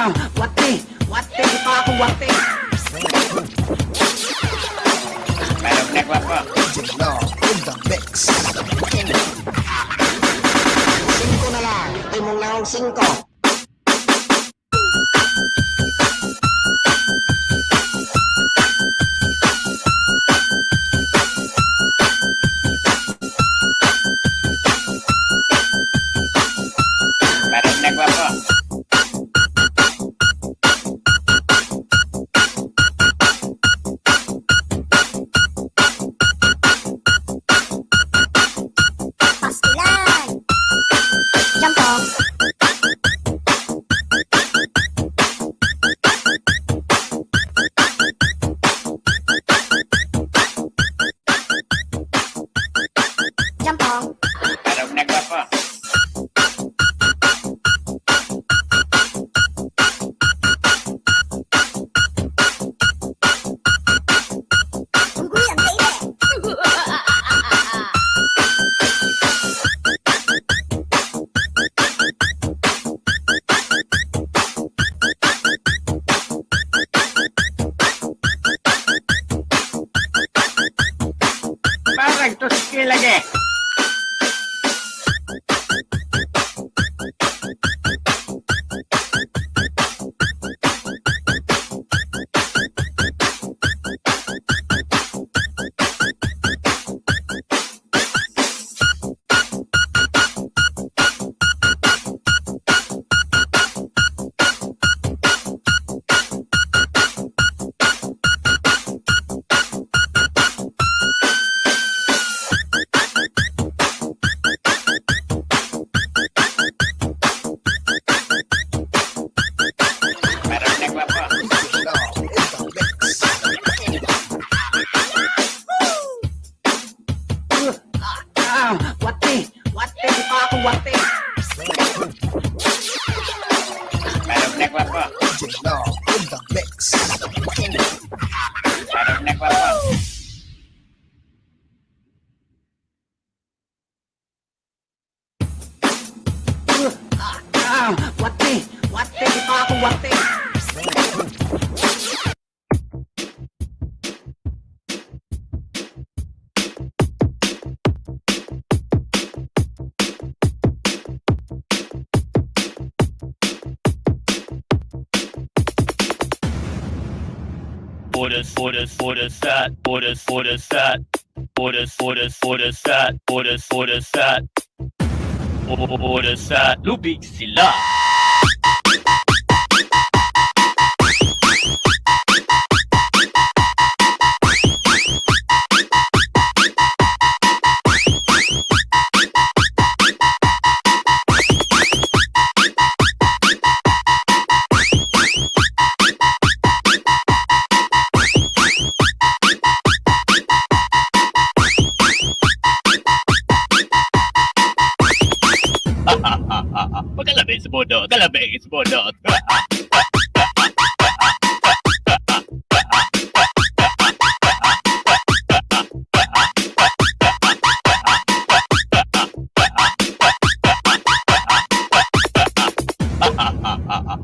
Wate! Wate! Pa ako wate! Parang nagwapo. Law in the mix. Singko na lang. Timong lang singko. Parang nagwapo. Pastilan! Jampong! Jampong! Parang nagwapo. Unggoy ang baby! Parang tuski lagi. Parang nagwapo. Law in the mix. Wate! Wate! Pa ako wate! Parang nagwapo. Law in the mix. Parang nagwapo. Wate! Wate! Pa ako wate! Orders, orders, orders, sat, orders, orders, sat, orders, orders, orders, sat, orders, orders, sat, orders, sat, lubig sila. Pagkalabay sa bunot, kalabay sa bunot.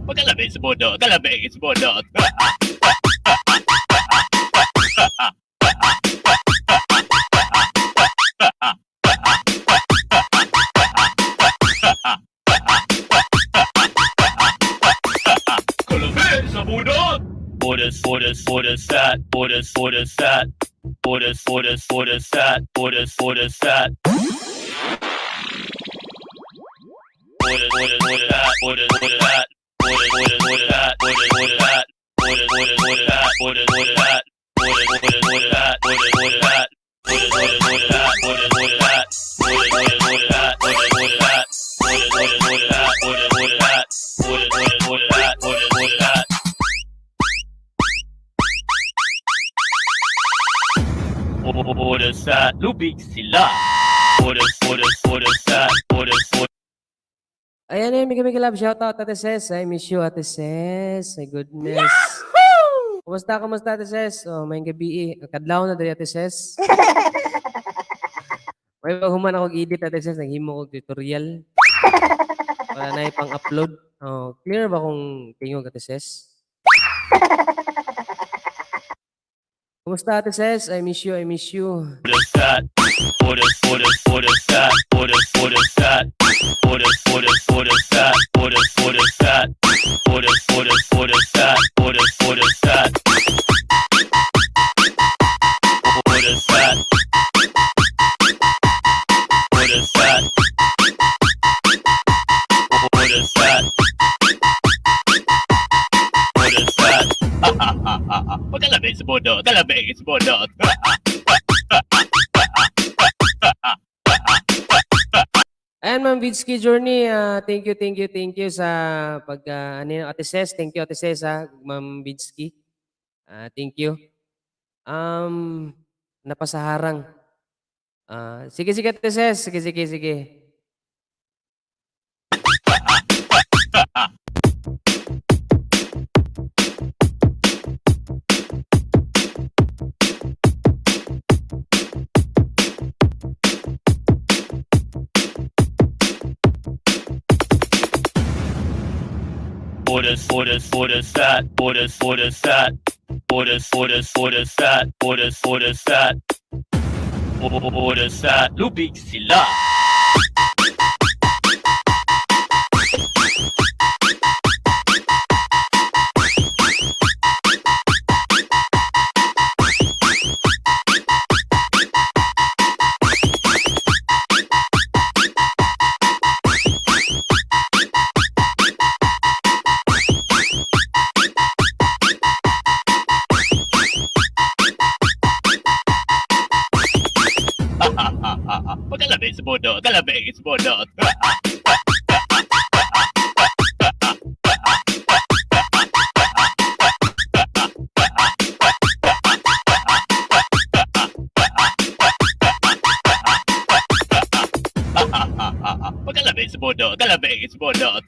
Pagkalabay sa bunot, kalabay sa bunot. Kalabay sa bunot! Orders, orders, orders, sat, orders, orders, sat, orders, orders, orders, sat, orders, orders, sat. Orders, orders, orders, sat, orders, orders, sat, orders, orders, orders, sat, orders, orders, sat, orders, orders, orders, sat, orders, orders, sat, orders, orders, orders, sat, orders, orders, sat, orders, orders, orders, sat, orders, orders, sat, orders, orders, orders, sat, orders, orders, sat, orders, orders, orders, sat, orders, orders, sat, orders, orders, orders, sat, orders, orders, sat. Orders sa lubig sila. Orders, orders, orders sa, orders, orders. Ayan eh, mega mega love shoutout, Ate Ses. I miss you, Ate Ses. My goodness. Kumusta, kumusta, Ate Ses? Oh, may gabi eh. Kadlaw na dali, Ate Ses. May paghuman ako edit, Ate Ses. Naghimo ko tutorial. Para na ipang-upload. Oh, clear ba kung tingog, Ate Ses? Kumusta, Ate Ses? I miss you, I miss you. Order order order order order order order order order order order order order order order order order order order order. Pagkalabay sa bodo, kalabay sa bodo. Ayan, Ma'am Vitsky Journey, thank you, thank you, thank you sa pag, ano yun, Ate Ses, thank you, Ate Ses, ha, Ma'am Vitsky. Thank you. Napasaharang. Sige, sige, Ate Ses, sige, sige, sige. Order, order, order, sat, order, order, sat, order, order, order, sat, order, order, sat, order, sat, lubig sila. Pagkalabay sa bodo, kalabay sa bodo. Pagkalabay sa bodo, kalabay sa bodo.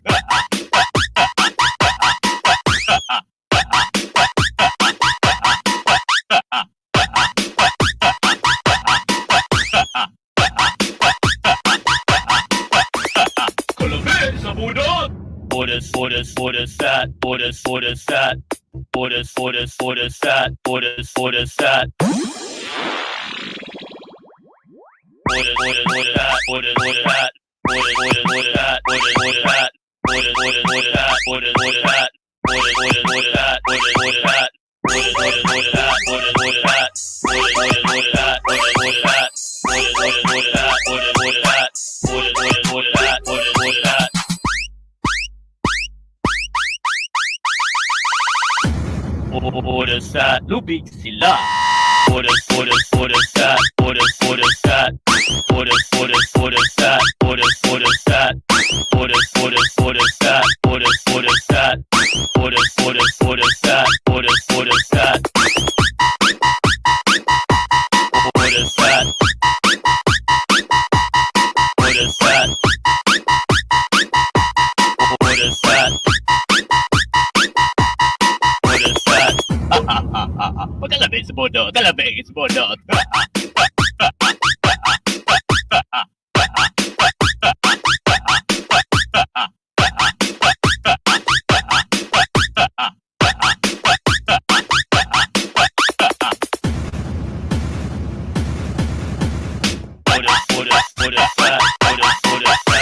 Kalabay sa bodo. Order, order, order, sat, order, order, sat, order, order, order, sat, order, order, sat. Order, order, order, sat, order, order, sat, order, order, order, sat, order, order, sat, order, order, order, sat, order, order, sat, order, order, order, sat, order, order, sat, order, order, order, sat, order, order, sat, order, order, order, sat, order, order, sat, order, order, order, sat, order, order, sat, order, order, order, sat, order, order, sat. Order sa lubig sila. Order, order, order sa, order, order sa, order, order, order sa, order, order sa, order, order, order sa, order, order sa, order, order, order sa, order, order sa, order sa, order sa, order sa, order sa. Pagkalabay sa bodo, kalabay sa bodo. Order, order, order, sa, order, order, sa,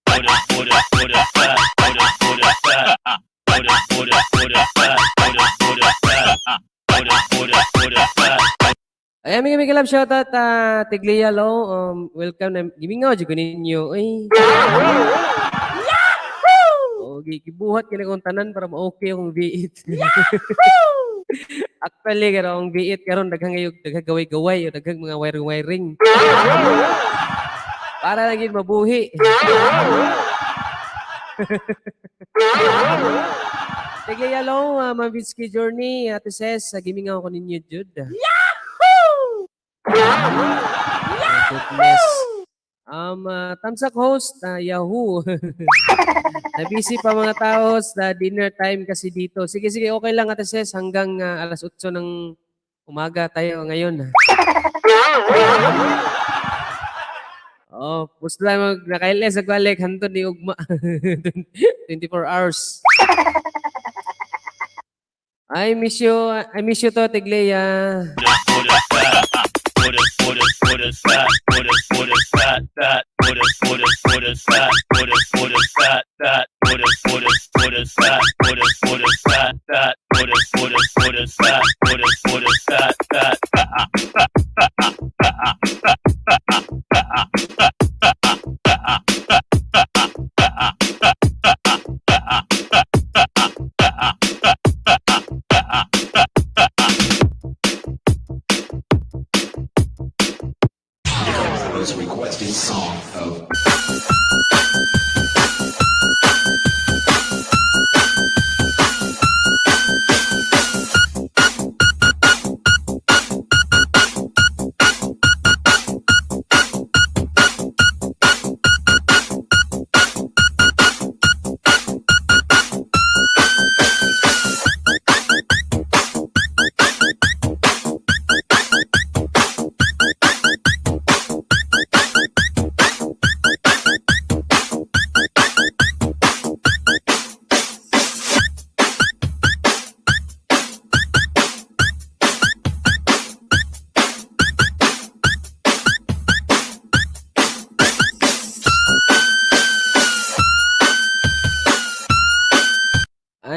order, order, order, sa, order, order, sa, order, order, order, sa, order, order, sa, order, order, order, sa. Ayan, mega mega love shoutout, Tiglia Low. Welcome na. Gimingaw, dyan ko ninyo. Ay. Yahoo! Oh, gibuhat kini kong tanan para ma-okay akong V8. Yahoo! Actually, karon ang V8 karon daghang ngayon, daghang gaway-gaway, o daghang mga wiring-wiring. Para lang yun mabuhi. Tiglia Low, Ma'am Vitsky Journey, Ate Ses, gimingaw ko ninyo, Jude. My goodness. Tamsak host, Yahoo. Nabisi pa mga tao sa dinner time kasi dito. Sige, sige, okay lang, Ate Ses. Hanggang alas 8 ng umaga tayo ngayon. Oh, Oh, pusla mag naka-LS ako alik hantod ni ugma. 24 hours. I miss you. I miss you to, Tiglea. Most requested song of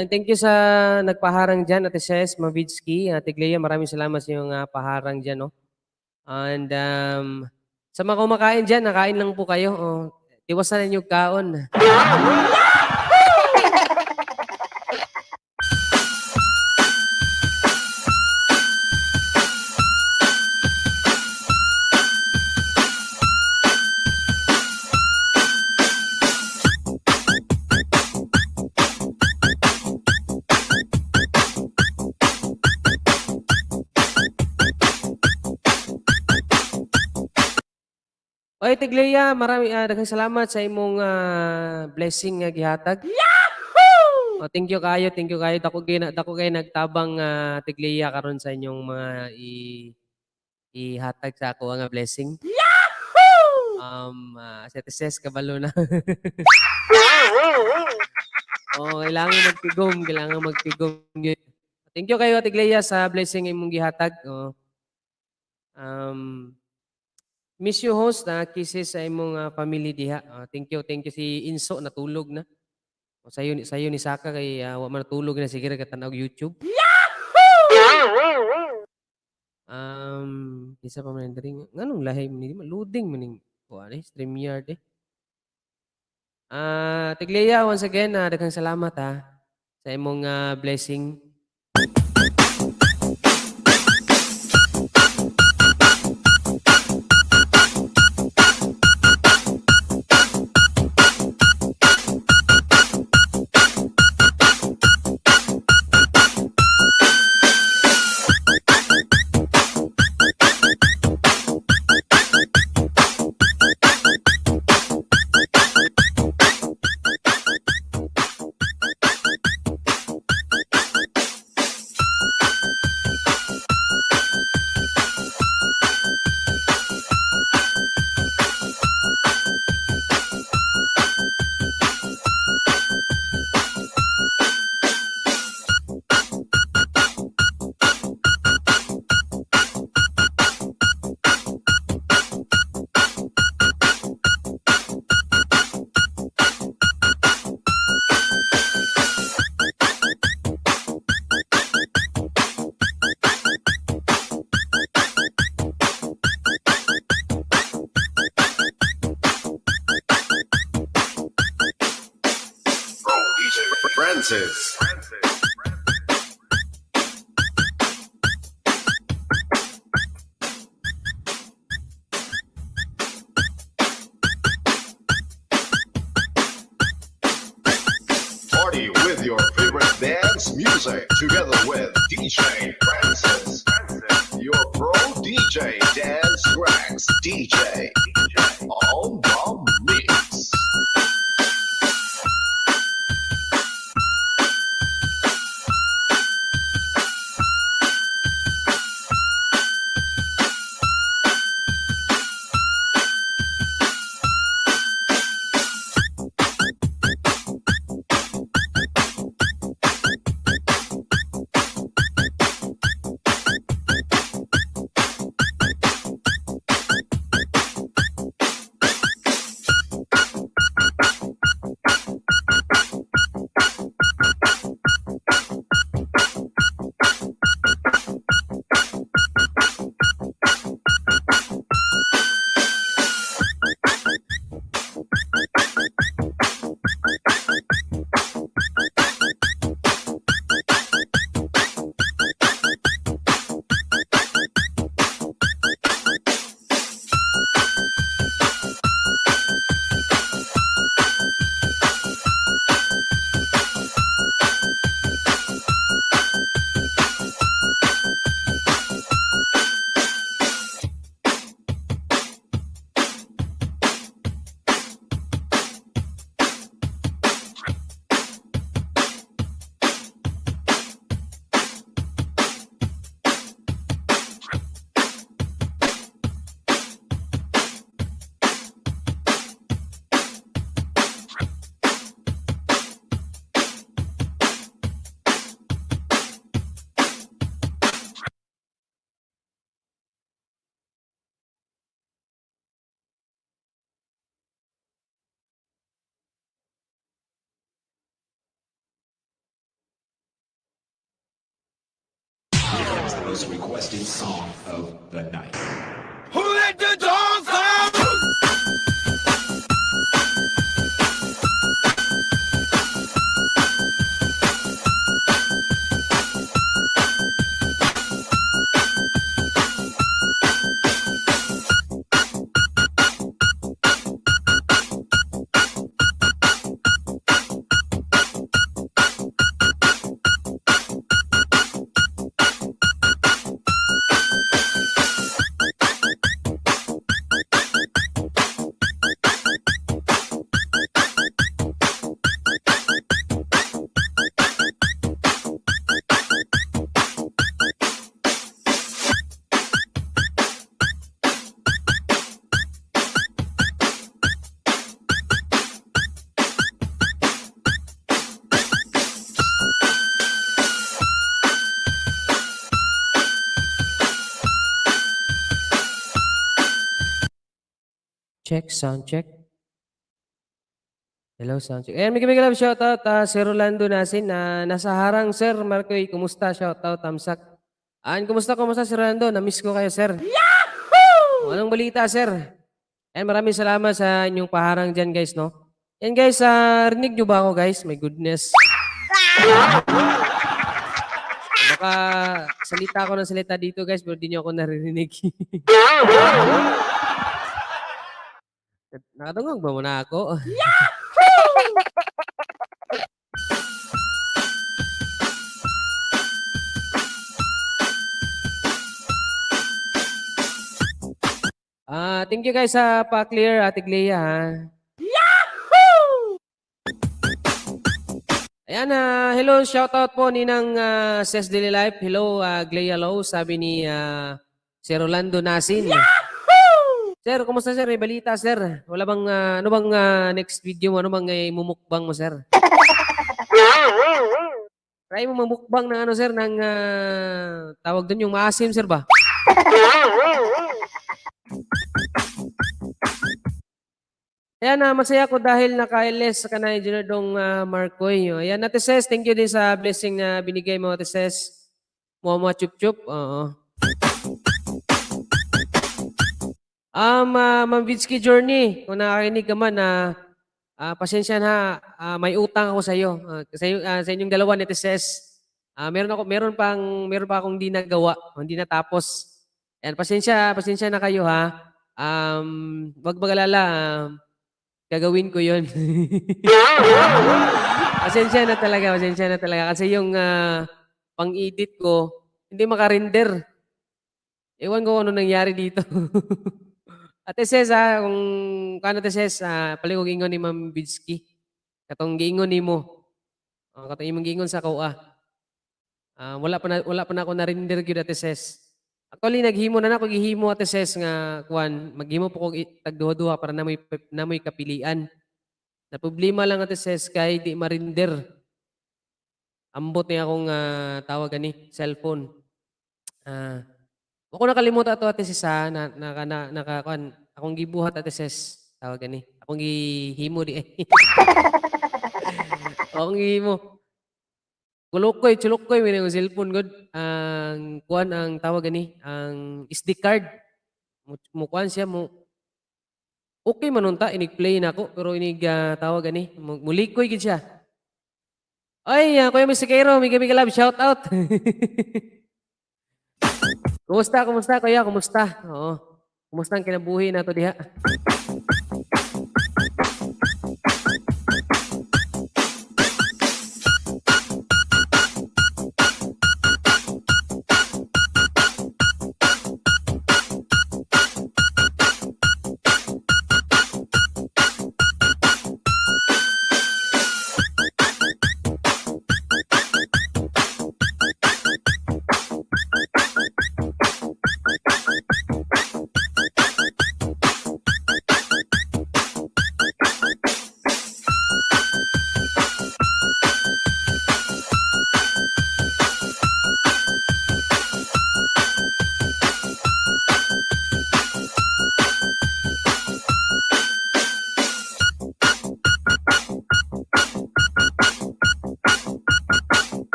And thank you sa nagpaharang dyan, Ate Ses, Mavitsky, Ate Glea, maraming salamat sa iyong paharang dyan, no? And sa mga kumakain dyan, nakain lang po kayo. Oh, iwasan ninyo kaon. Oy, Tiglea, marami daghang salamat sa imong blessing nga gihatag. Yahoo! Oh, thank you kayo, thank you kayo. Dako gina, dako kay nagtabang Tiglea karon sa inyong mga ihatag sa ako nga blessing. Yahoo! Sa Ate Ses, kabalo na. Oh, kailangan magtigom gyud. Thank you kayo, Ate Glea, sa blessing imong gihatag. Oh. Miss you, host, na kisses sa imong family diha. Ah, thank you si Inso natulog na. O sayo ni Saka kay wa man natulog na sige ra katanaw YouTube. Yahoo! Isa pa man diri nganong lahi man ni loading man ning kuan eh StreamYard eh. Ah, Tiglea, once again, daghang salamat ha sa imong blessing. Francis. Party with your favorite dance music together with DJ Francis. Your pro DJ Dance Cracks DJ on the mix. Most requested song of the night. Who let the dogs out? Check, sound check. Hello, sound check. Ayan, mega mega love shoutout, Sir Rolando Nasin na nasa harang, Sir Marcoy. Kumusta? Shoutout, Tamsak. An, kumusta, kumusta, Sir Rolando? Na-miss ko kayo, sir. Yahoo! Anong balita, sir? Ayan, maraming salamat sa inyong paharang dyan, guys, no? Ayan, guys, rinig nyo ba ako, guys? My goodness. Baka salita ako ng salita dito, guys, pero di nyo ako naririnig. Nakadungog ba muna ako? Ah, thank you guys sa pa-clear, Ate Glea, ha. Yahoo! Ayan, hello, shoutout po ninang Ses Daily Life. Hello, Glea Low, sabi ni Sir Rolando Nasin. Yahoo! Sir, kumusta sir? May balita, sir. Wala bang, ano bang next video mo? Ano bang mumukbang mo, sir? Try mo mamukbang ng ano, sir, ng tawag doon yung maasim, sir ba? Ayan na, masaya ko dahil naka-LS ka na, Engineer Dong Marcoy. Ayan, Ate Ses, thank you din sa blessing na binigay mo, Ate Ses. Muwa chup chup. Oo. Ma'am Vitsky Journey, kung nakakarinig ka man, na pasensya na, may utang ako sa iyo. Sa inyong dalawa ni Ate Ses. Meron pa akong di nagawa, hindi natapos. Ayan, pasensya, pasensya na kayo ha. Wag mag-alala, gagawin ko 'yon. Pasensya na talaga, pasensya na talaga kasi yung pang-edit ko hindi makarender. Ewan ko ano nangyari dito. Ate Ses, ha, kung kano Ate Ses, palihog ingon ni Ma'am Bidski. Katong giingon nimo. Katong imong giingon sa kuha. Wala pa na ako na-render gyud, Ate Ses. Actually naghimo na nako gihimo, Ate Ses, nga kuan, maghimo po kog tag duha-duha para namoy kapilian. Na problema lang, Ate Ses, kay di ma-render. Ambot niya akong tawag ani, cellphone. Wa ko nakalimot ato, Ate Ses, ha, na naka na, naka kuan akong gibuhat, Ate Ses, tawag ani. Akong gihimo di. Akong gihimo. Kulukoy, chulukoy mi ang cellphone gud. Ang kuan ang tawag ani, ang SD card. Mo kuan siya mo okay man unta inig play nako pero inig tawag ani, mulikoy gid siya. Ay, Kuya Misikero, mega mega love shout out. Kumusta, kumusta kuya, kumusta? Oo. Kumusta ang kinabuhi nato diha?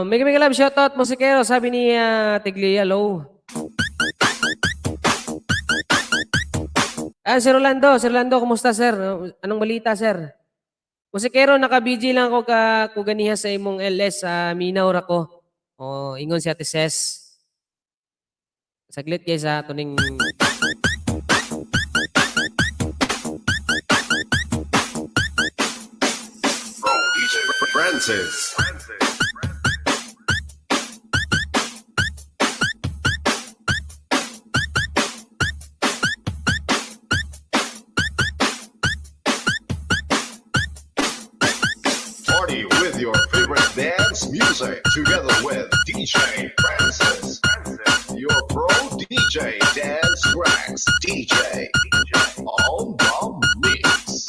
Mega mega love shoutout musikero, sabi ni Tiglia Low. Ah, Sir Rolando, Sir Rolando, kumusta sir? Anong balita sir? Musikero, naka-BG lang ako ka kuganiha sa imong LS sa Minaw ra ko. O, ingon si Ate Ses. Saglit guys ha, tuning. Pro DJ Francis. Party with your favorite dance music together with DJ Francis. Your pro DJ Dance Cracks. DJ on the mix.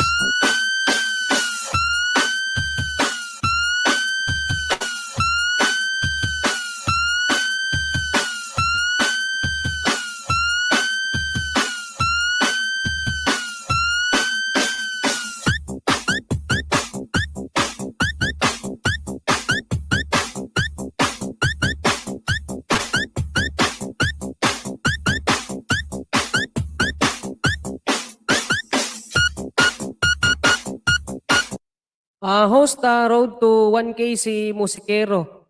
Ah, host, road to 1K si Musikero.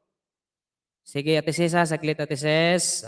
Sige, Ate Ses, ha, saglit Ate Ses.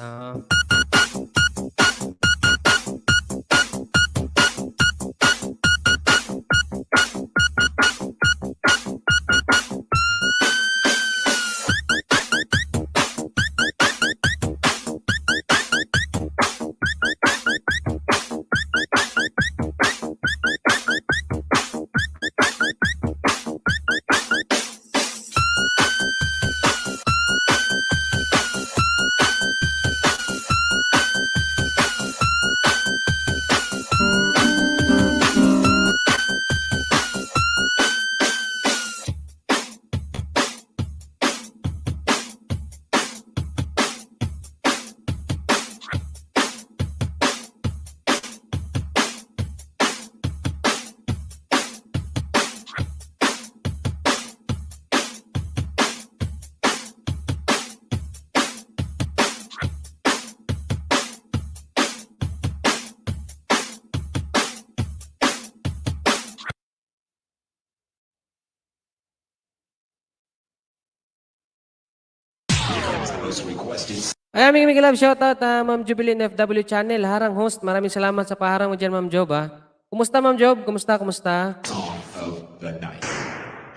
Most requested Ayan, mega mega love shoutout, Ma'am Jubilin FW Channel, harang host. Maraming salamat sa paharang mo dyan, Ma'am Job. Ah. Kumusta, Ma'am Job? Kumusta, kumusta? song of the night.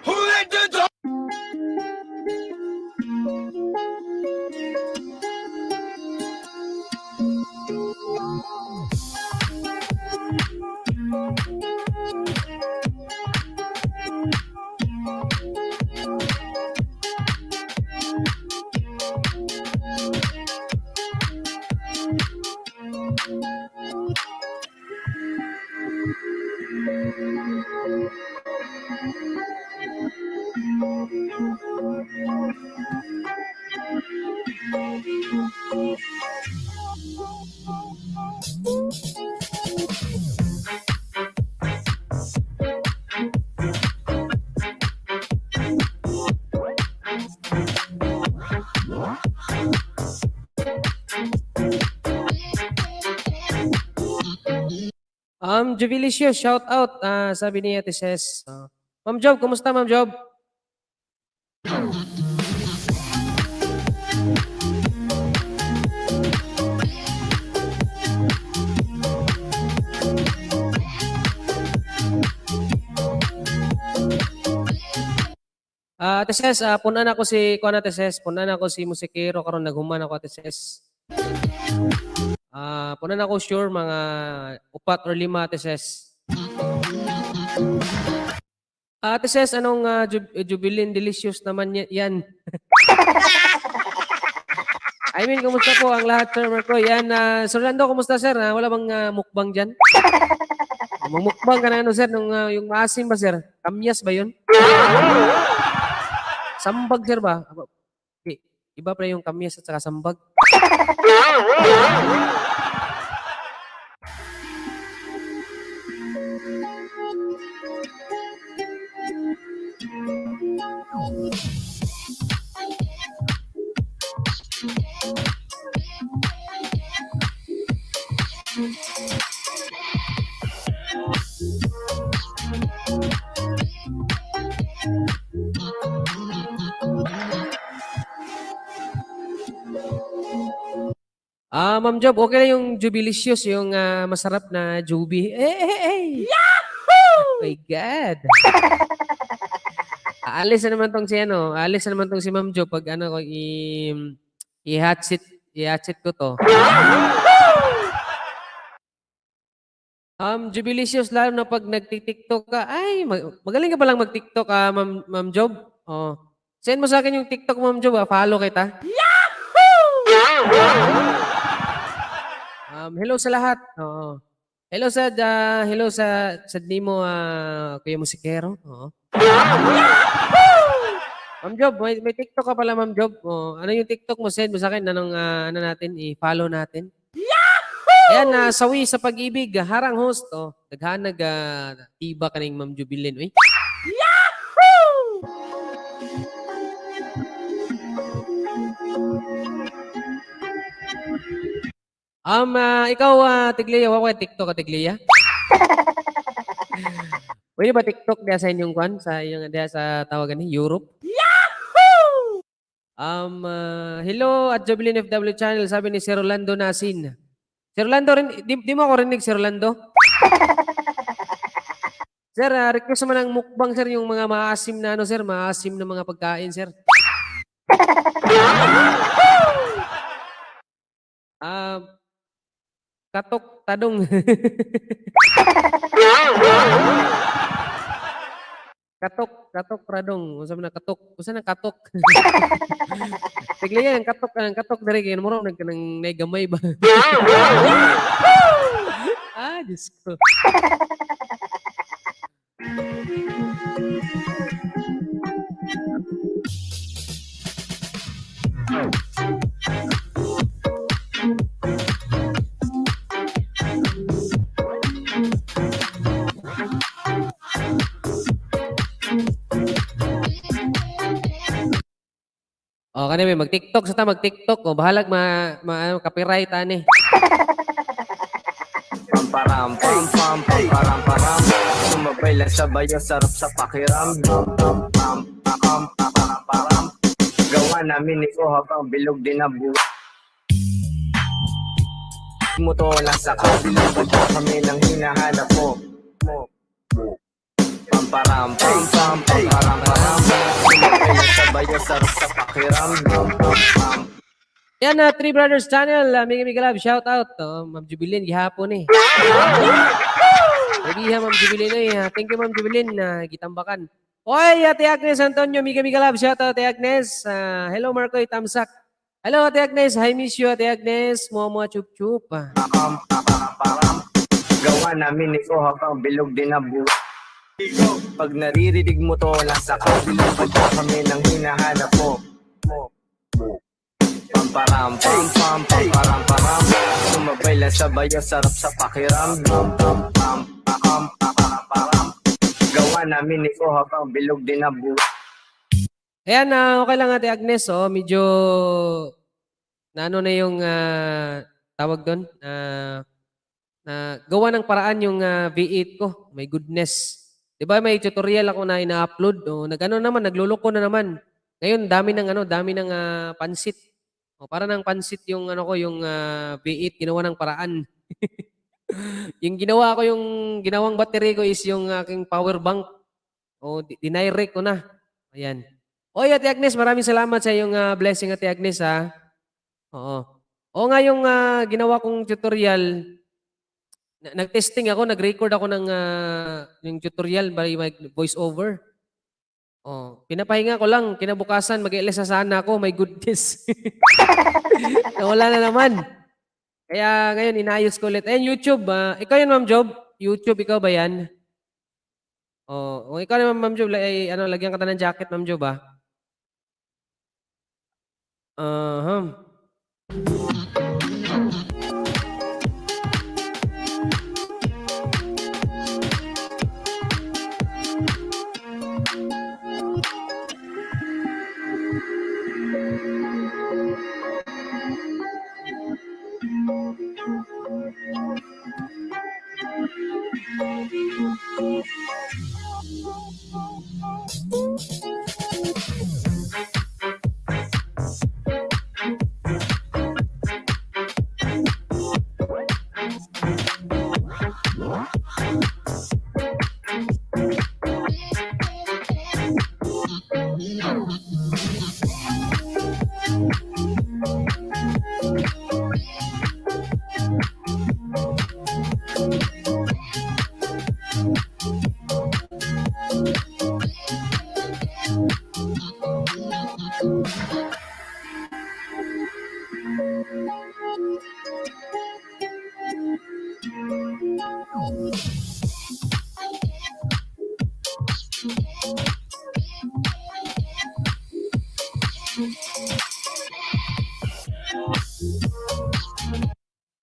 Who let the dog? Jubilicious, shout out, sabi ni Ate Ses. Ma'am Job, kumusta Ma'am Job? Ate Ses, punan ako si kuan Ate Ses, punan ako si musikero karon naghuman ako Ate Ses. Punan ako sure mga upat or lima Ate Ses. Ate Ses, anong Jubilin Delicious naman yan? I mean, kumusta po ang lahat, Sir Marco? Yan, Sir Lando, kumusta, sir? Wala bang mukbang dyan? Mukbang ka na ano, sir? Nung, yung maasim ba, sir? Kamyas ba yun? Sambag, sir ba? Okay. Iba pala yung kamyas at saka sambag. Ah, Ma'am Job, okay na yung Jubilicious, yung masarap na Juby. Eh, eh, eh. Yahoo! My God. Aalis na naman tong si ano, aalis na naman tong si Ma'am Job pag ano ko i-hot seat ko to. Jubilicious, lalo na pag nagti-TikTok ka. Ay, magaling ka palang mag-TikTok, Ma'am, Ma'am Job. Oh. Send mo sa akin yung TikTok, Ma'am Job, follow kita. Yahoo! Hello sa lahat. Oo. Hello sa Nimo, Kuya Musikero. Oo. Ma'am Job, may TikTok ka pala, Ma'am Job. Oh, ano yung TikTok mo? Send mo sa akin. Anong ano natin? I-follow natin. Yahoo! Ayan, sawi sa pag-ibig. Harang host. Oh, daghanag tiba kaning Ma'am Jubilin. Uy. Yahoo! Ikaw, Tiglea, wa ko TikTok ka, Tiglea? Pwede ba TikTok diya sa inyong kwan? Sa inyong, diya sa tawagan ni Europe? Yahoo! Hello at Jubilin FW Channel, sabi ni Sir Orlando Nasin. Sir Orlando, rin, di mo ako rinig, Sir Orlando? Sir, request naman ang mukbang, sir, yung mga maasim na ano, sir, maasim na mga pagkain, sir. Katok tadong. Katok, katok radong. Unsa man na katok? Unsa na katok? Tigli yan, ang katok diri kay muro nag kanang gamay ba. Ah, Diyos ko. O, kani may mag-TikTok sa ta, mag-TikTok. O, bahalag ma ano, copyright ani. Pamparam, pam pam pam param param. Sumabay lang sabay ang sarap sa pakiramdam. Pam pam pam param param. Gawa namin ito habang bilog din ang buhay. Mo to lang sa kabilang banda kami nang hinahanap mo. Pamparam, pam pam pam param param. Sumabay lang sabay ang sarap sa pakiramdam. Pam pam. Yan na, Three Brothers Channel. Mega mega love, shout out. Oh, Ma'am Jubilin, gihapon eh. Lagi ha, Ma'am Jubilin eh. Thank you, Ma'am Jubilin. Gitambakan. Oy, Ate Agnes Antonio, mega mega love, shout out, Ate Agnes. Hello, Marco Itamsak. Hello, Ate Agnes. Hi, miss you, Ate Agnes. Mua mua chup chup. Pam param param. Gawa namin ito habang bilog din ang buhay. Pag naririnig mo to, nasa kabilang banda kami nang hinahanap mo. Pamparam, pam pam pam param param. Sumabay lang sabay ang sarap sa pakiramdam. Pam pam pam param param. Gawa namin ito habang bilog din ang buhay. Ayan, okay lang Ate Agnes. Oh, medyo na ano na yung tawag doon. Na gawa ng paraan yung V8 ko. My goodness. Diba may tutorial ako na ina-upload? Oh, nag-ano naman, nagluloko na naman. Ngayon, dami ng ano, dami ng pansit. O, para ng pansit yung ano ko, yung V8, ginawa ng paraan. Yung ginawa ko, yung ginawang battery ko is yung aking power bank. O, dinirect ko na. Ayan. Oy, Ate Agnes, maraming salamat sa iyong blessing, Ate Agnes, ha. Oo. Oo nga, yung ginawa kong tutorial, nag-testing ako, nag-record ako ng yung tutorial by my voice over. Oh, pinapahinga ko lang, kinabukasan mag-ialis na sana ako, my goodness. Nawala na naman. Kaya ngayon inayos ko ulit. Ayun, YouTube, ikaw yun, Ma'am Job? YouTube, ikaw ba yan? Oh, kung ikaw naman, Ma'am Job, ay, ano, lagyan ka ta ng jacket, Ma'am Job, ah.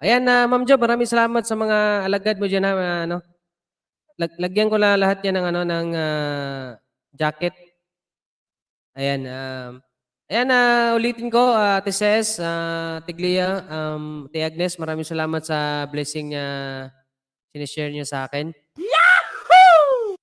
Ayan na, Ma'am Job, maraming salamat sa mga alagad mo diyan, ha, ano. Lagyan ko na lahat yan ng ano ng jacket. Ayan, ayan na, ulitin ko, Ate Ces, Tiglia, Ate Agnes, maraming salamat sa blessing na sinishare niyo sa akin. Yahoo!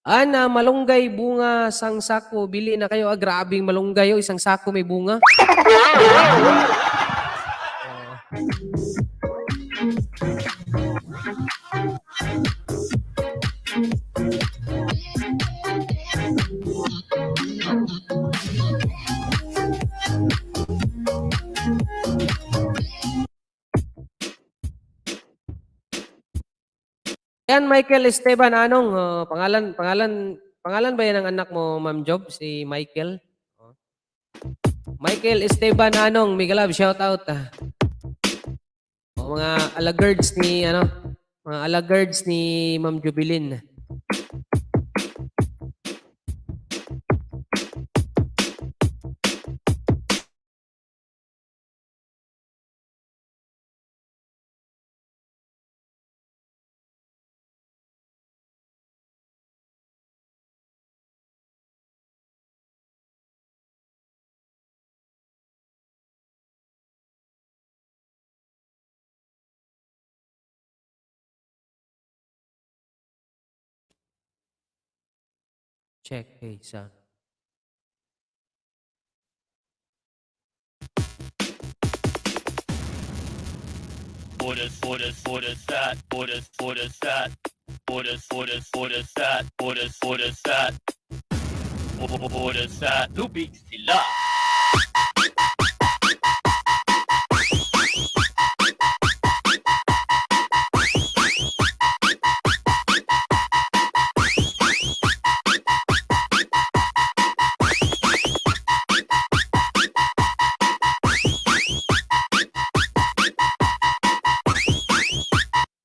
Ana, malunggay bunga sang sako. Bili na kayo. Ah, grabing malunggay. Oh. Isang sako may bunga. Oh. Ayan, Michael Esteban Anong, oh, pangalan ba yan ng anak mo, Ma'am Job? Si Michael? Oh. Michael Esteban Anong, mega love, shout out. Ah. Oh, mga alagards ni, ano, mga alagards ni Ma'am Jubilin. Check, hey, sound. Orders, orders, orders, that, orders, orders, that, orders, orders, orders, that, orders, orders, that, orders, that, lubig sila.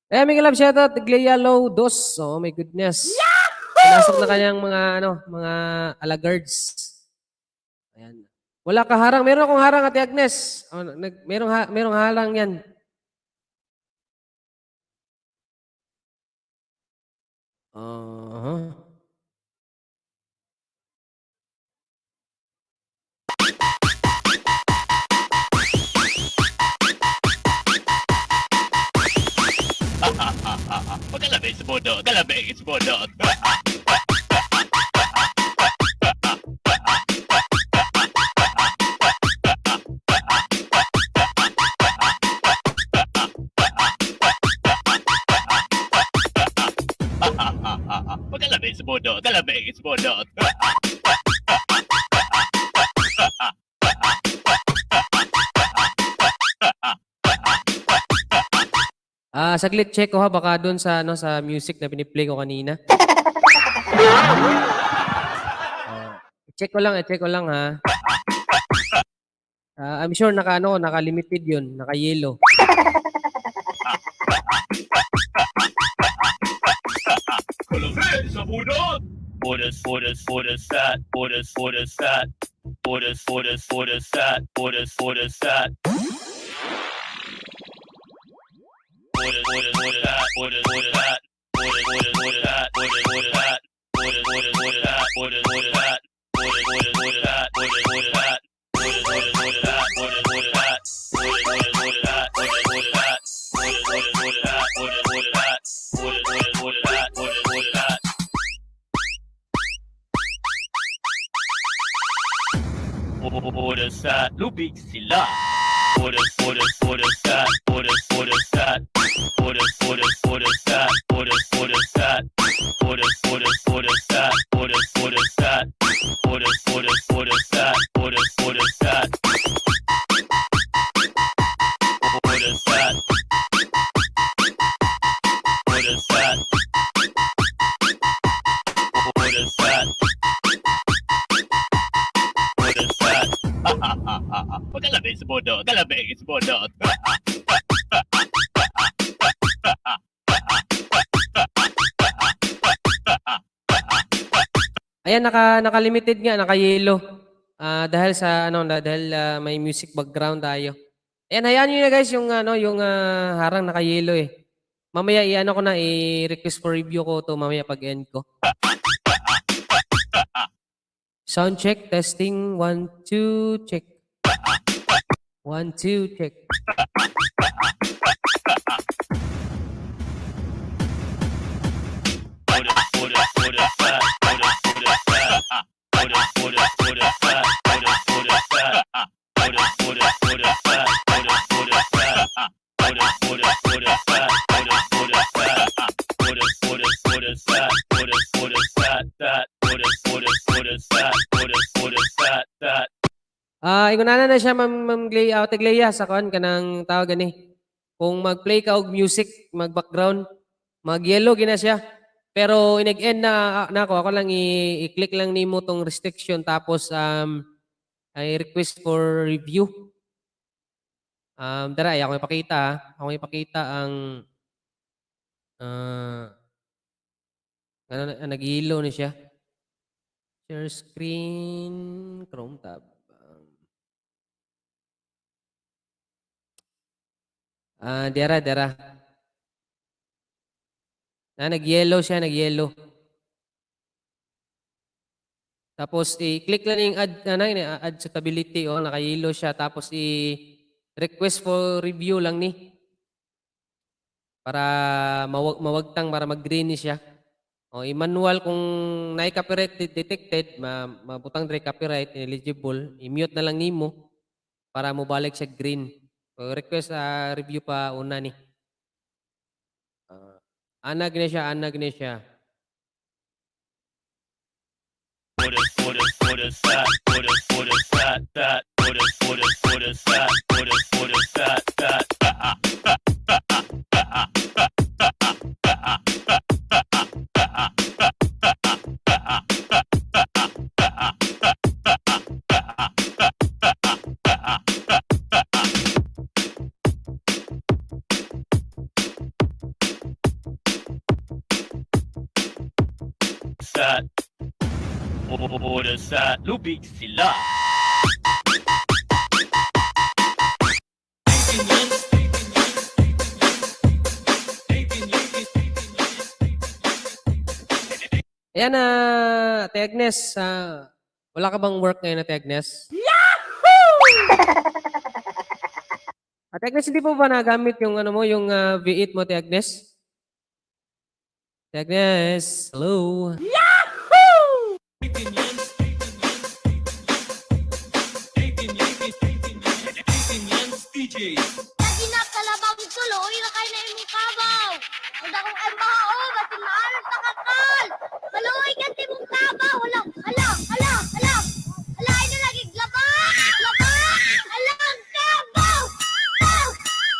Eh, mega love shoutout, Glea Low Dos. Oh my goodness. Yahoo! Pinasok na kanyang mga ano, mga alagards. Ayan. Wala ka harang. Meron akong harang, Ate Agnes. Oh, merong harang yan. Uh-huh. Magalabig sa mundo, galabig sa mundo. Magalabig sa mundo, galabig sa mundo. Ah, saglit check ko ha, baka doon sa ano sa music na piniplay ko kanina. Oh, check ko lang ha. Ah, I'm sure naka ano, naka limited 'yun, naka yellow. Galabig sa mundo. Orders, orders, orders, that, orders, orders, that, orders, orders, orders, that, orders, orders, that. Orders, orders, orders, that, orders, orders, that, orders, orders, orders, that, orders, orders, that, orders, orders, orders, that, orders, orders, that, orders, orders, orders, that, Oras sa lubig sila. Oras, oras, oras sa, oras, oras sa, oras, oras, oras sa, oras, oras sa, oras, oras, oras sa, oras, oras sa, oras, oras, oras sa, oras, oras sa, oras sa, oras sa, oras sa, oras sa. Pagkalabig sa bodo, kalabig sa bodo. Ayan, naka-limited nga, naka-yellow. Dahil sa ano, dahil may music background tayo. Ayan, hayaan niyo na guys yung ano, yung harang naka-yellow eh. Mamaya i-ano ko na, i-request for review ko to mamaya pag end ko. Sound check, testing, 1, 2, check. 1, 2, check. Oras, oras, oras sa, oras, oras sa, oras, oras, oras sa, oras, oras sa, oras, oras, oras sa, oras, oras sa, oras, oras, oras sa, oras, oras sa, oras, oras, oras sa, oras, oras sa, sa, oras, oras, oras sa, oras, oras sa, sa. Ingon na siya, Ma'am Glea, Ate Glea, sa kuan kanang tawag gani. Kung mag-play ka og music, mag-background, mag-yellow gina siya. Pero inig-end na ako lang i-click lang nimo tong restriction tapos ay request for review. Dara, ay ako ipakita, ah. Ako ipakita ang ano, nag-yellow ni siya. Share screen, Chrome tab. Dera, dera. Na, nag-yellow siya, nag-yellow. Tapos i-click lang yung add, ano, yun, add suitability, oh, naka-yellow siya. Tapos i-request for review lang ni. Para mawagtang, para mag-green ni siya. O, i-manual kung naay copyright detected, mabutang dre copyright, eligible, i-mute na lang nimo para mobalik siya green. So, request review pa una ni. Anag na siya, anag na siya. Oras, oras, oras sa, oras, oras sa, sa, oras, oras, oras sa, oras, oras sa, sa. Sa oras sa lubig sila. Ayan na, Ate Agnes, wala ka bang work ngayon, Ate Agnes? Yahoo! Ate Agnes, hindi po ba nagamit yung ano mo, yung V8 mo, Ate Agnes? Ate Agnes, hello? Lagi na kalabang tuloy na kay na imong kabaw. Ug akong ay mahao basin maaron ta kakal. Maluoy ka sa imong kabaw. Hala, hala, hala, hala. Hala ay na lagi laba, laba. Alang kabaw. Paw,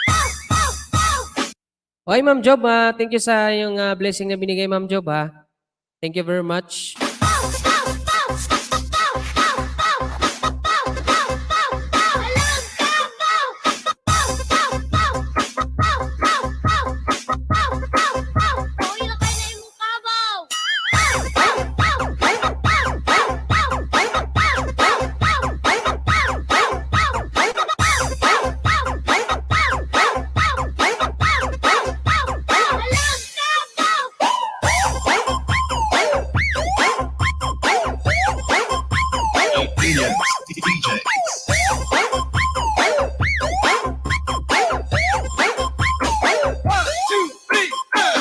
paw, paw, paw. Oy, Ma'am Job, thank you sa yung blessing na binigay, Ma'am Job, ha. Thank you very much. Paw, paw, paw. Paw, paw, paw. Paw, paw, paw, paw. Alang kabaw. Paw, paw, paw. Paw, paw, paw. Paw, paw, paw. Uy, na kay na imong kabaw. Paw, paw, paw. Paw, paw, paw. Paw, paw, paw. Paw, paw, paw. Paw, paw, paw. Paw, paw. Paw, paw. Paw, paw. Paw, paw. Alang kabaw. Opinion DJs. One, two, three, four.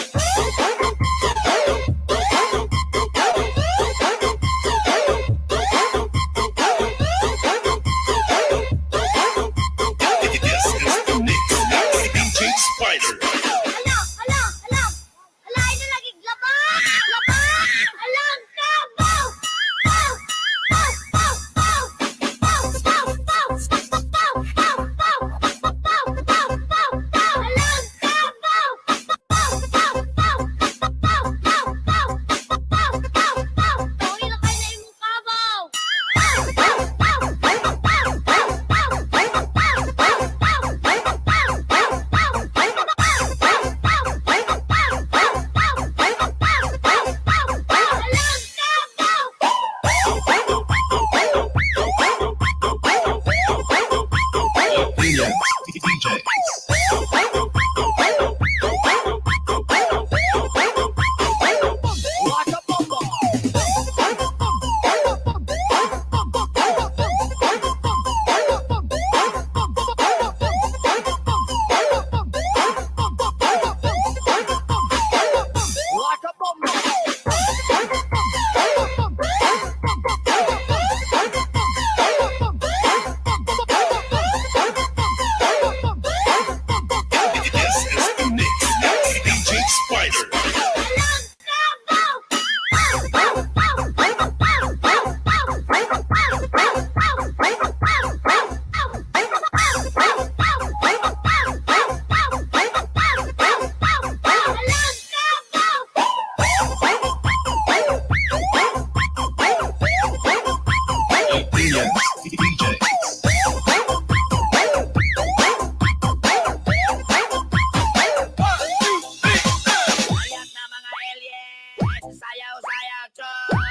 DJ. Ayan na mga alien! Sayaw, sayaw, choy!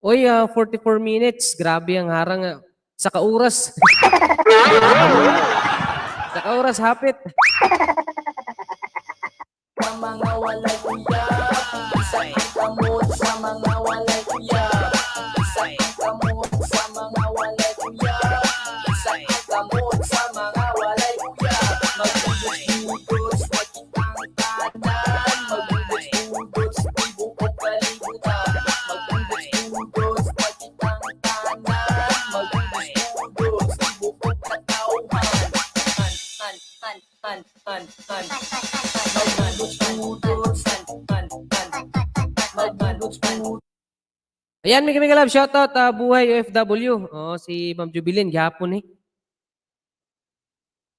Oy, 44 minutes. Grabe ang harang. Sa kauras. Sa kauras, hapit. Sa mga walay uyab, sa kamot sa mga walay uyab, sa kamot sa mga walay uyab, sa kamot sa mga walay uyab. Magbubuts-budots, wa kitang tanan. Magbubuts-budots, di buot kalibutan. Magbubuts-budots, wa kitang tanan. Magbubuts-budots, di buot katawhan. An, an, an, an, an, an. Magbubuts-budots, an, an, an. Magbubuts-budots. Ayan, may kami love shoutout, Buhay OFW. Oh, si Ma'am Jubilin, gihapon eh.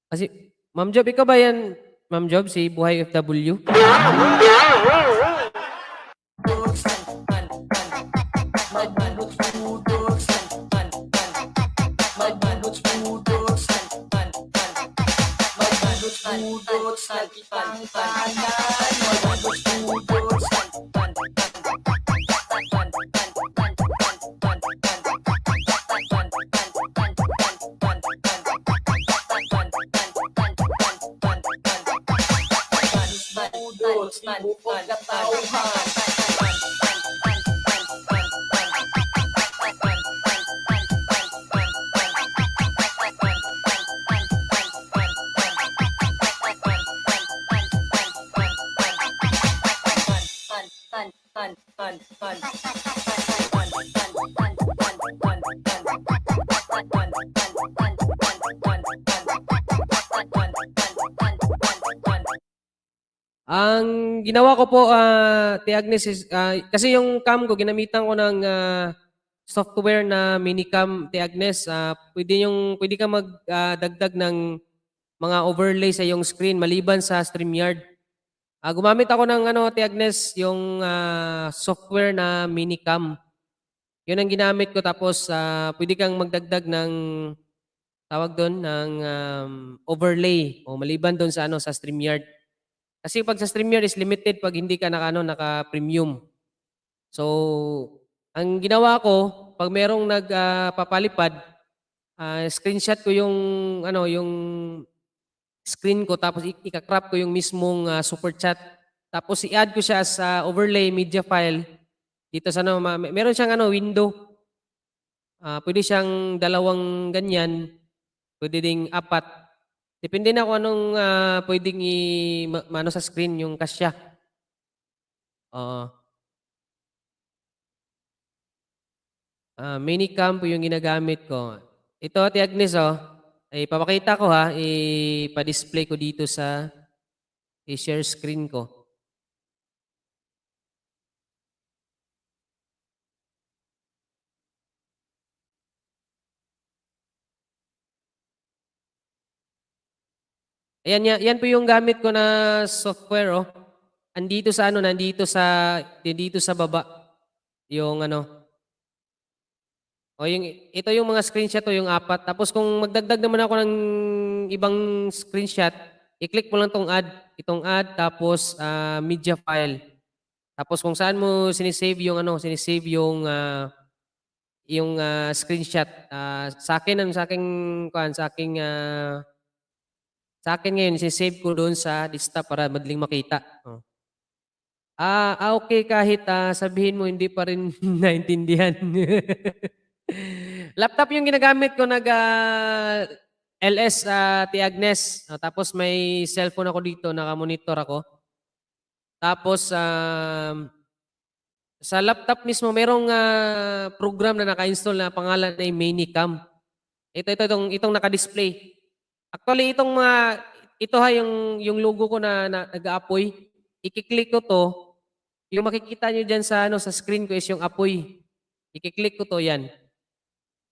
Kasi, Ma'am Job, ikaw ba yan? Ma'am Job, si Buhay OFW? Ang ginawa ko po, Ate Agnes, is, kasi yung cam ko, ginamitan ko ng software na minicam, Ate Agnes. Pwede ka magdagdag ng mga overlay sa iyong screen maliban sa StreamYard. Gumamit ako ng ano, Ate Agnes, yung software na minicam. Yun ang ginamit ko, tapos pwede kang magdagdag ng tawag doon ng overlay o maliban doon sa ano, sa StreamYard. Kasi pag sa StreamYard is limited pag hindi ka naka, ano, naka premium. So, ang ginawa ko, pag merong nagpapalipad, screenshot ko yung ano, yung screen ko, tapos ika-crop ko yung mismong super chat. Tapos i-add ko siya sa overlay media file dito sa ano, meron siyang ano, window. Pwede siyang dalawang ganyan, pwede ding apat. Depende na kung anong pwedeng i maano sa screen yung kasya. Oo. Minicam po yung ginagamit ko. Ito, Ate Agnes, oh. Ay, papakita ko ha, ipa-display ko dito sa i-share screen ko. Ayan, yan, yan po yung gamit ko na software, oh. Andito sa ano, nandito sa baba. Yung ano. O yung ito yung mga screenshot to, yung apat. Tapos kung magdagdag naman ako ng ibang screenshot, i-click mo lang tong add, itong add, tapos media file. Tapos kung saan mo sinisave yung ano, sinisave yung screenshot. Sa akin ano, sa aking kuan, sa akin ngayon, sinisave ko doon sa desktop para madaling makita. Oh. Okay, kahit sabihin mo, hindi pa rin naintindihan. Laptop yung ginagamit ko, nag LS, Ate Agnes. Oh, tapos may cellphone ako dito, naka-monitor ako. Tapos sa laptop mismo merong program na naka-install na pangalan ay Minicam. Ito itong naka-display. Actually, itong mga ito ha, yung logo ko na nag-aapoy. Iki-click ko to, yung makikita niyo diyan sa ano, sa screen ko is yung apoy. Iki-click ko to, yan.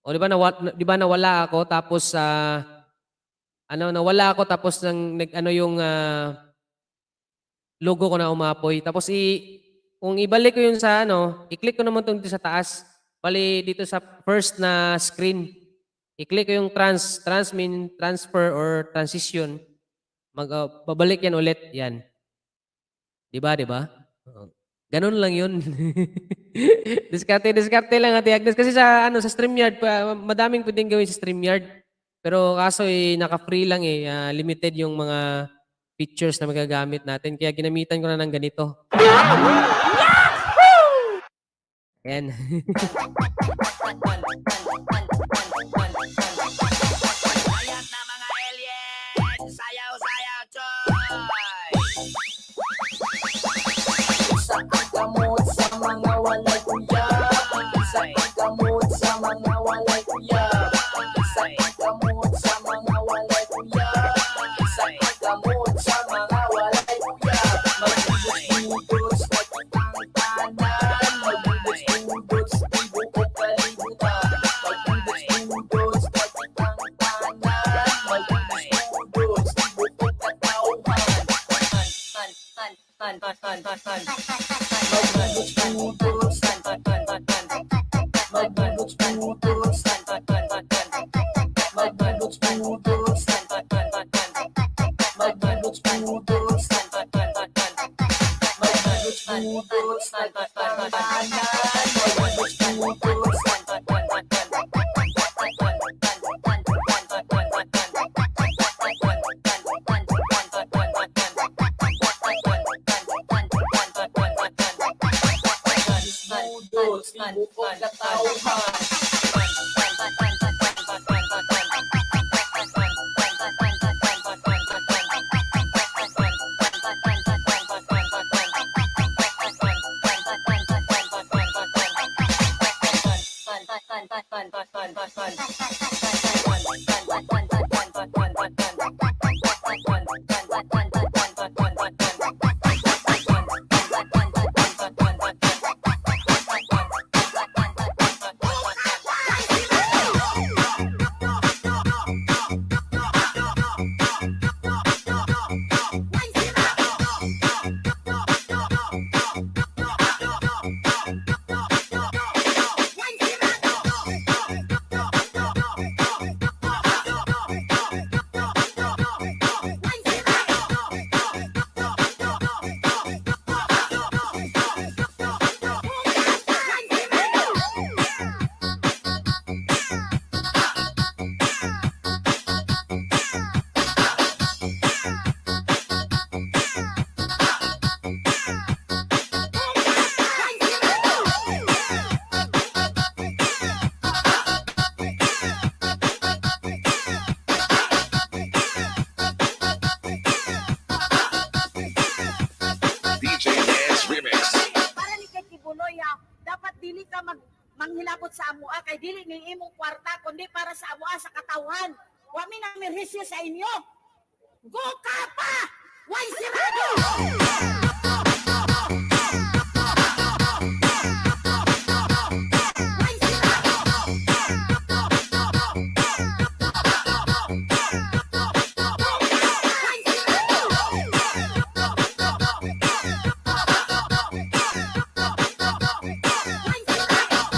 O, di ba nawala ako, tapos sa ano, nawala ako, tapos nang nag ano yung logo ko na umapoy. Tapos i Kung ibalik ko yun sa ano, i-click ko naman itong dito sa taas. Bali, dito sa first na screen. I-click ko yung trans mean transfer or transition. Babalik yan ulit. Yan. Di ba, di ba? Oo. Ganun lang yun. Diskarte, diskarte lang, Ate Agnes. Kasi sa, ano, sa StreamYard, pa, madaming pwedeng gawin sa StreamYard. Pero kaso eh, naka-free lang eh. Limited yung mga features na magagamit natin. Kaya ginamitan ko na ng ganito. Ayan. Ayan na mga alien! Sayaw, sayaw, choy! Sa kamot sa mga walay uyab. Sa kamot sa mga walay uyab. Sa kamot sa mga walay uyab. Sa kamot sa mga walay uyab. Magbubuts-bubuts pagkitang tanan. Magbubuts-bubuts tibuok kalibutan. Magbubuts-bubuts pagkitang tanan. Magbubuts-bubuts tibuok katawhan. Tan, tan, tan, tan, tan, tan, tan. Magbubuts-bubuts tan, tan, tan, tan, tan. Magbubuts-bubuts tan, tan, tan, tan, tan. Magbubuts-bubuts tan, tan, tan, tan, tan. Magbubuts-bubuts tan, tan, tan, tan, tan. Magbubuts-bubuts tan, tan, tan, tan, tan. Magbubuts-bubuts tan, tan, tan, tan, tan. Tan, tan, tan, tan, tan, tan, tan, tan. Tan, tan, tan, tan, tan, tan, tan. Tan, tan, tan, tan, tan, tan, tan. Bubuts, tibuok katawhan. Tan, tan, tan, tan, tan, tan, tan, tan, tan. Tan, tan, tan, tan, tan, tan, tan, tan, tan. Tan, tan, tan, tan, tan, tan, tan, tan, tan. Tan, tan, tan, tan, tan, tan, tan, tan, tan. Tan, tan, tan, tan, tan, tan, tan, tan, tan. Tan, tan, tan, tan, tan, tan, tan, tan, tan. Tan, tan, tan, tan, tan, tan, tan, tan, tan. Tan, tan, tan, tan, tan, tan, tan, tan. Tan, tan, tan, tan, tan, tan, tan. DJ Dance Remix. Para ni kay Quiboloy ha, dapat dili ka manghilabot sa amoa kay dili ning imong kwarta kundi para sa amoa sa katawhan. Wa mi namirhisyo sa inyo. Go kapa! Way sirado! Way sirado! Way sirado! Way sirado! Way sirado!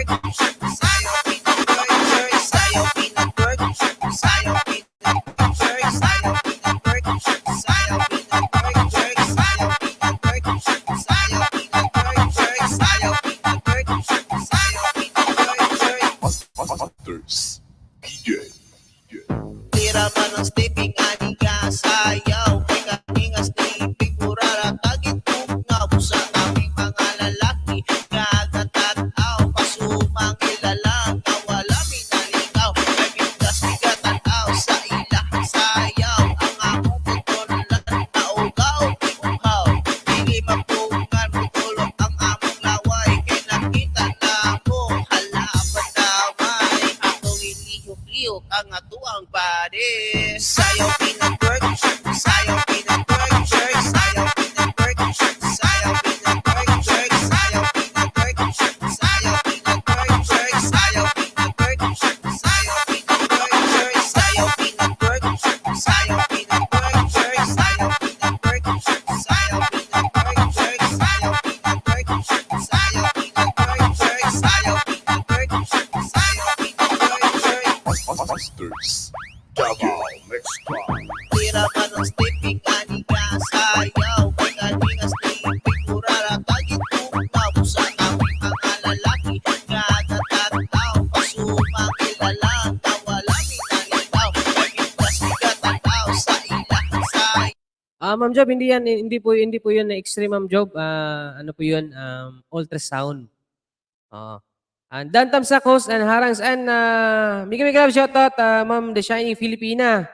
nga sleeping ani nga sayaw kay ani nga sleeping mura ra kag itugnaw sa aming mga lalaki nga natatao pasumang ilalang wala mi nangitaw kay siga tanaw sa ila sa Ah, Ma'am Job, hindi yan, hindi po 'yun na X-ray, Ma'am Job. Ah, ano po 'yun? Ultrasound. Oo. And Dan Tamsak host and Harangs and mega mega love shoutout, Ma'am The Shining Filipina.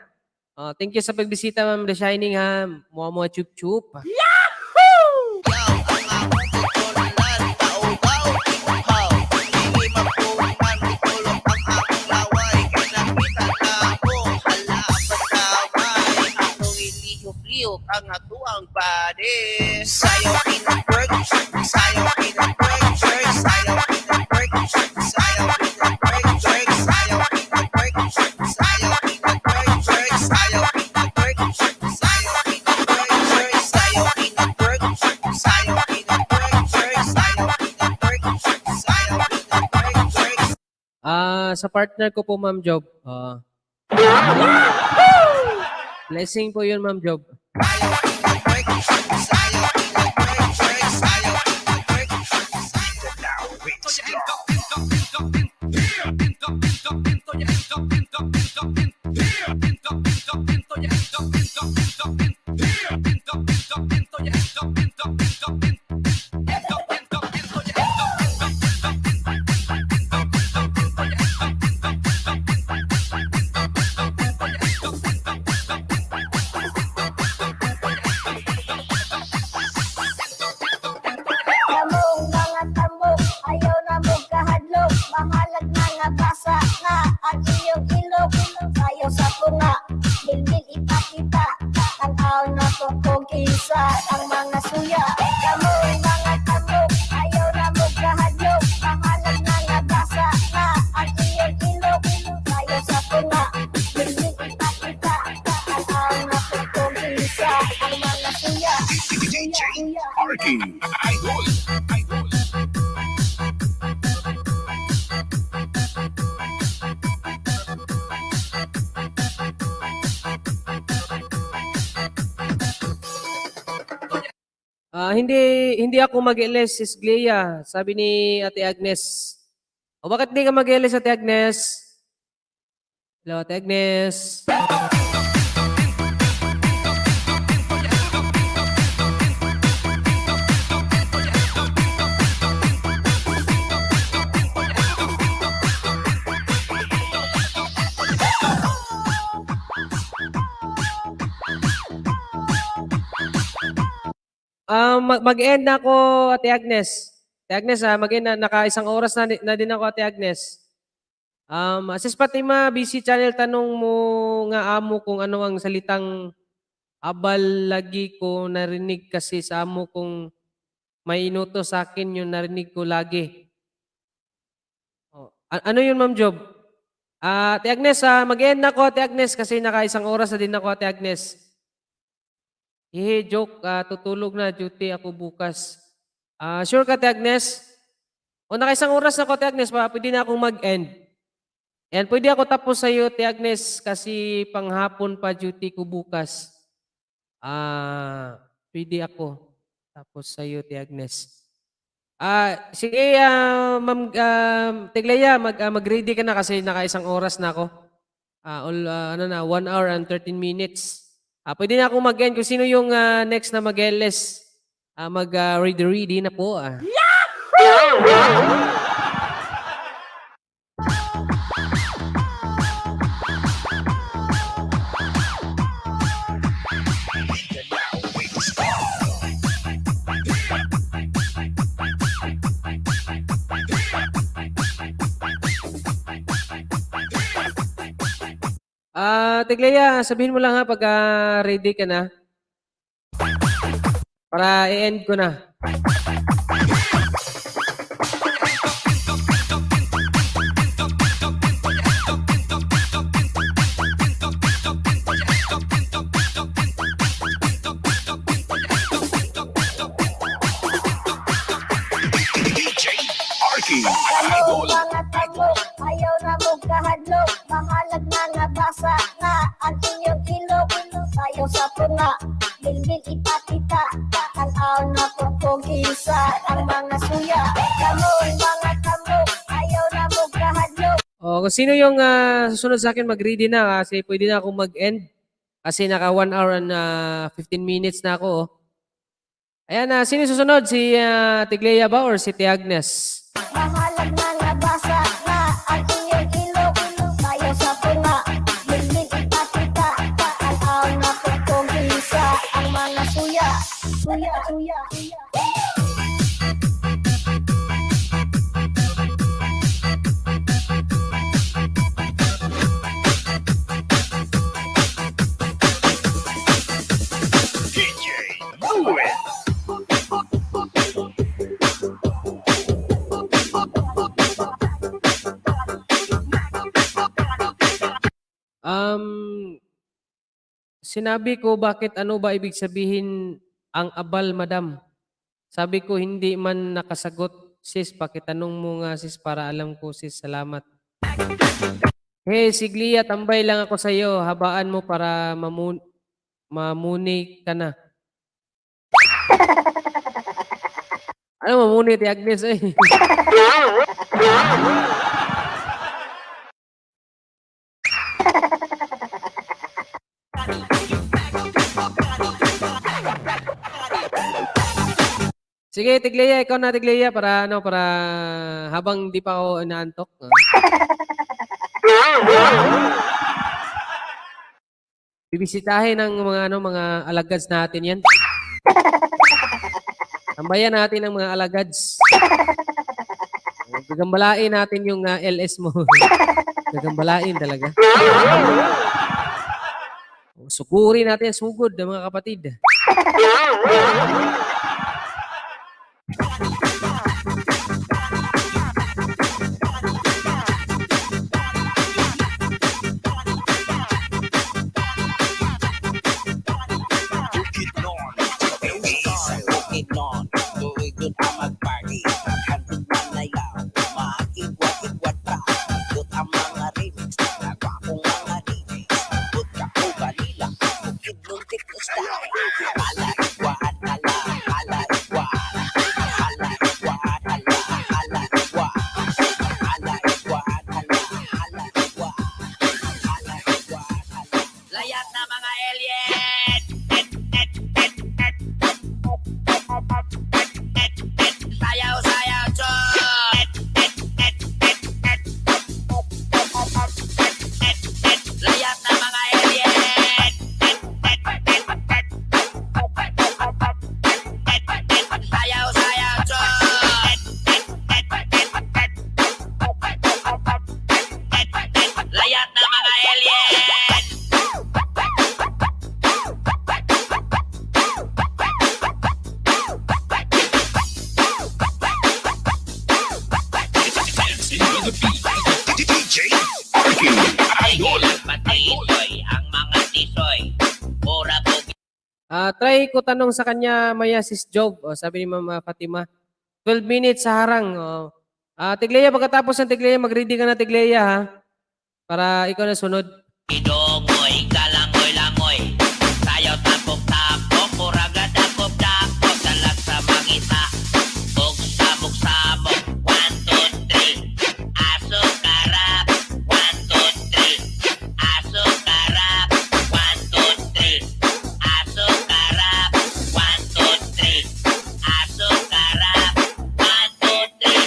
Thank you sa pagbisita, Ma'am The Shining, ha. Mua mua chup chup. Yaw ang akong titulan tao-tao ikaw dili mapunan itulok ang akong laway kay nakita na ako hala pataway atong ilihok-lihok ang atuang body sayaw pinatwerk, sayaw pinatwerk, sayaw pinatwerk, sayaw pinatwerk, sayaw pinatwerk, sayaw pinatwerk, sayaw pinatwerk, sayaw pinatwerk, sayaw pinatwerk, sayaw pinatwerk, sayaw pinatwerk, sayaw pinatwerk. Ah, sa partner ko po, Ma'am Job. Blessing po 'yun, Ma'am Job. Kamong mga tambok, ayaw na mo kahadlok. Bahalag na nga basa na ang inyong ilok. Sayo sa tunga, bilbil ipakita. Tanaw na to kung kinsa ang mga suya. Kamong mga tambok, ayaw na mo kahadlok. Bahalag na nga basa na ang inyong ilok. Sayo sa tunga, bilbil ipakita. Tanaw na to kung kinsa ang mga suya. DJ Arky Idol. Idol. Ah, hindi hindi ako mag-LS, Sis Glea, sabi ni Ate Agnes. O bakit hindi ka mag-LS, Ate Agnes? Hello, Ate Agnes. Ah, mag-end na ako, Ate Agnes. Ate Agnes, mag-end na. Naka isang oras na din ako, Ate Agnes. Sis Fatima, BC Channel, tanong mo nga amo kung ano ang salitang abal, lagi ko narinig kasi sa amo kung may inutos sa akin yung narinig ko lagi. Oh, ano yun, Ma'am Job? Ah, Ate Agnes, mag-end na ako, Ate Agnes, kasi naka isang oras na din ako, Ate Agnes. Hehe, joke, tutulog na, duty ako bukas. Ah, sure ka, Ate Agnes? O naka isang oras na ako, Ate Agnes, pa, pwede na akong mag-end. And pwede ako tapos sa iyo, Ate Agnes, kasi panghapon pa duty ko bukas. Ah, pwede ako tapos sa iyo, Ate Agnes. Ah, sige, Ma'am Teglaya, mag-ready ka na kasi naka isang oras na ako. Ah, all, ano na, 1 hour and 13 minutes. Ah, pwede na akong mag-end. Kung sino yung next na mag-LS, mag-ready ready na po. Ah. Ah, Teglaya, sabihin mo lang ha pag ready ka na. Para i-end ko na. DJ Arky Kamong Idol. mga tambok, ayaw na mo kahadlok. Bahalag na nga basa na ang inyong ilok. Sayo sa tunga, bilbil ipakita. Tanaw na po kung isa ang mga suya. Kamo mga kamo, ayaw na mo kahadlok. Oh, kung sino yung susunod sa akin, mag-ready na kasi pwede na akong mag-end. Kasi naka 1 hour and 15 minutes na ako. Oh. Ayan na, sino yung susunod? Si Tiglea ba or si Ate Agnes? Bahalag na nabasa na ang iyong ilong. Tayo sa tunga, bilbil ipakita. Tanaw na po kung isa ang mga suya. Suya, suya, suya. DJ Lewis. Sinabi ko bakit ano ba ibig sabihin ang abal, madam? Sabi ko hindi man nakasagot, sis. Pakitanong mo nga, sis, para alam ko, sis. Salamat. Hey, Siglia, tambay lang ako sa iyo. Habaan mo para mamuni ka na. Ano mamuni, Ate Agnes? Eh? Sige, Tiglea, ikaw na, Tiglea, para ano, para habang di pa ako inaantok. Bibisitahin ng mga ano, mga alagads natin 'yan. Tambayan natin ang mga alagads. Gagambalain natin yung LS mo. Gagambalain talaga. Suguri natin sugod mga kapatid. Bukidnon, sa Bukidnon, tuig ang mag-party, handog manayaw, maigwat-igwat pa, ikot ang mga remix, nagwapong mga DJs, ikot ka o ganila, Bukidnon techno style, ala igwaan, ala, ala igwaan, ala igwaan, ala, ala igwaan, ala igwaan, ala, ala igwaan, ala igwaan, ala. Layat na mga alien! Sayaw, sayaw, choy! Layat na mga alien! Sayaw, sayaw, choy! Layat na mga alien! Dancing to the beat. DJ Arky Idol. Patisoy ang mga tisoy. Ora po Try ko tanong sa kanya maya, sis Job. O, sabi ni Ma'am Fatima. 12 minutes sa harang. O. Tiglea, pagkatapos ng Tiglea, mag-ready ka na, Tiglea, ha? Para ikaw na sunod. Idongoy, kalangoy-langoy. Sayaw tapok-tapok, muraga dakop-dakop. Dalag sa mangita, ug samok-samok. 1, 2, 3, aso karap. 1, 2, 3, aso karap. 1, 2, 3, aso karap. 1, 2, 3, aso karap. 1, 2, 3.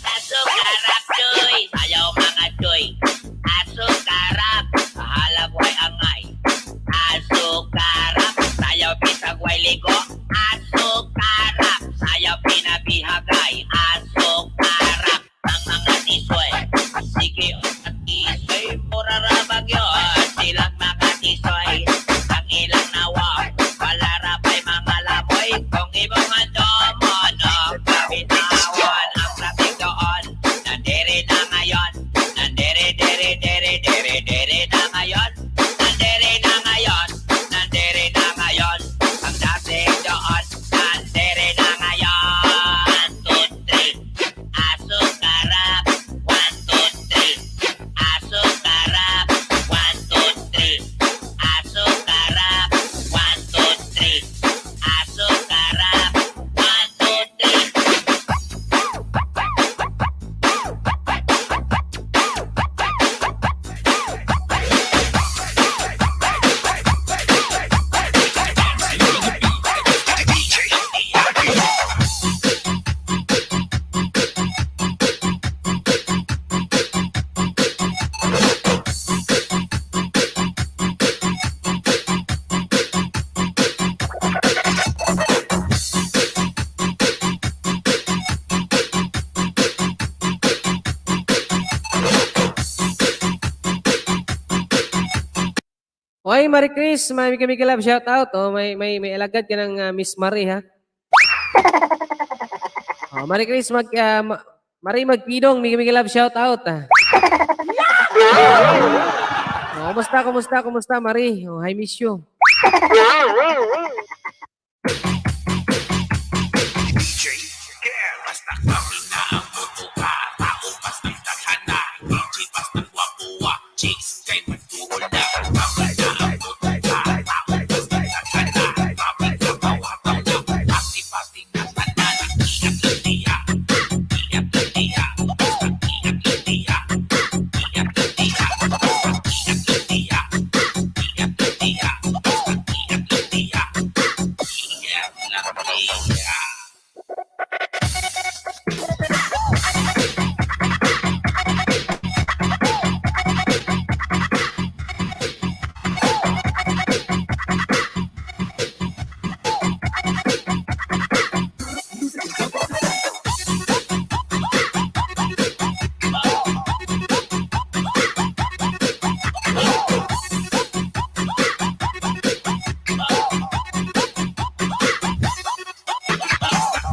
Aso karap, choy. Ayaw mga choy. Aso karap. Halag way angay. Aso karap. Sayaw bisag way ligo. Aso karap. Sayaw pinabihagay. Aso karap. Ang mga tisoy. Sige, at tisoy. Mura ra bagyo. Silang mga tisoy. Ang ilang nawang. Wala ra pa'y mga lamoy. Kung imong andomon. Oy, Marie Chris, may kami love shout out. Oh, may alagad ka ng Miss Marie ha. Oh, Marie Chris Marie Magpidong, may kami love shout out. Ah. Oh, kumusta, kumusta, kumusta, Marie? Oh, hi, miss you. DJ Ken. Basta kami na ang mutuka. Tao basta daghan na. DJ basta gwapuwa. Chicks kay magtuol na. Kami na ang mutuka. Tao basta daghan na. Kami na bawataw na. Party party na tanan. Iyat lang diha. Iyat lang diha. Basta iyat lang diha. Iyat lang diha. Basta iyat lang diha. Iyat lang diha. Basta iyat lang diha. Iyat lang diha.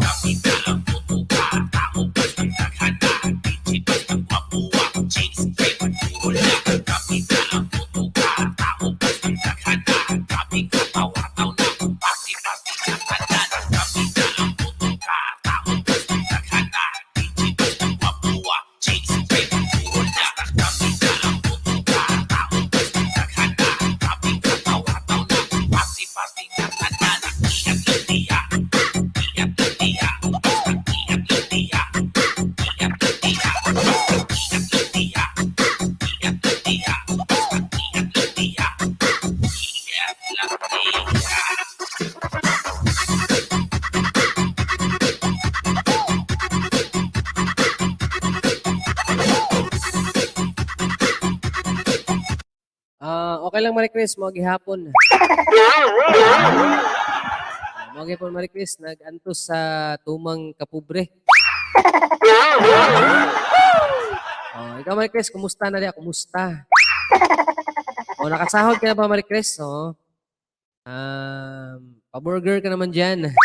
Kami na ang mutuka. Tao basta daghan na. DJ basta gwapuwa. Chicks kay magtuol na. Kami na ang mutuka. Tao basta daghan na. Kami kataw-hataw na. Party party na tanan. Kami na ang mutuka. Tao basta daghan na. DJ basta gwapuwa. Chicks kay magtuol na. Kami na ang mutuka. Tao basta daghan na. Kami kataw-hataw na. Party party na tanan. Iyat lang diha. Iyat lang diha. Basta iyat lang diha. Iyat lang diha. Basta iyat lang diha. Iyat lang diha. Basta iyat lang diha. Iyat lang diha. Ah, okay lang, Marie Chris, mo gihapon. Mo gihapon, Marie Chris, nag-antos sa tumang kapobre. Oh, ikaw, Marie Chris, kumusta na diya? Kumusta? Oh, nakasahod ka na ba, Marie Chris? Oh. Pa-burger ka naman dyan.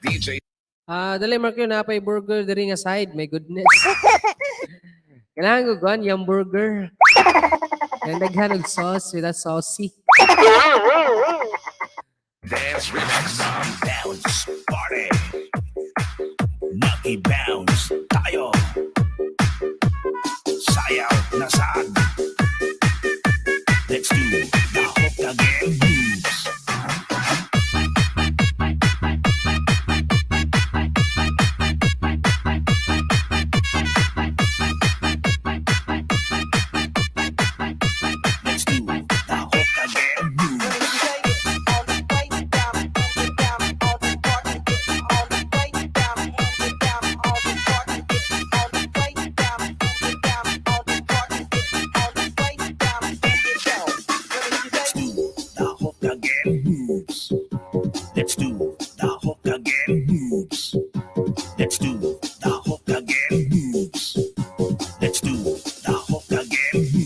DJ Ah, dali Mark yun, napay burger diri nga side. My goodness. Kailangan ko kuan yung burger. Yang daghan og sauce with a saucy. Dance Remix. Bounce party. Maki-bounce tayo. Sayaw na sad. Let's do the Hokage moves. Let's do the Hokage moves. Let's do the Hokage moves. Let's do the Hokage moves. Let's do the Hokage moves. Let's do the Hokage moves.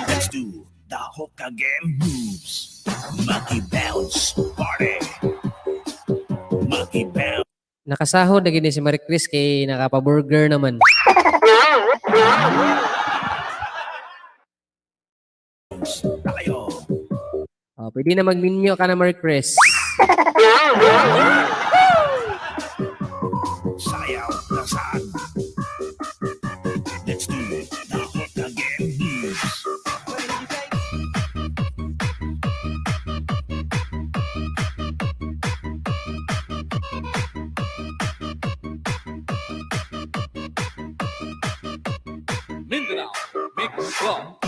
Let's do the Hokage moves. Monkey bounce party. Monkey bounce. Nakasahod na gini si Marie Chris kay nakapa-burger naman. Tayo. Oh, pwede na magminyo ka na, Marie Chris. Sayaw na saan? Let's do the hook again moves. Mindanao Mix Club.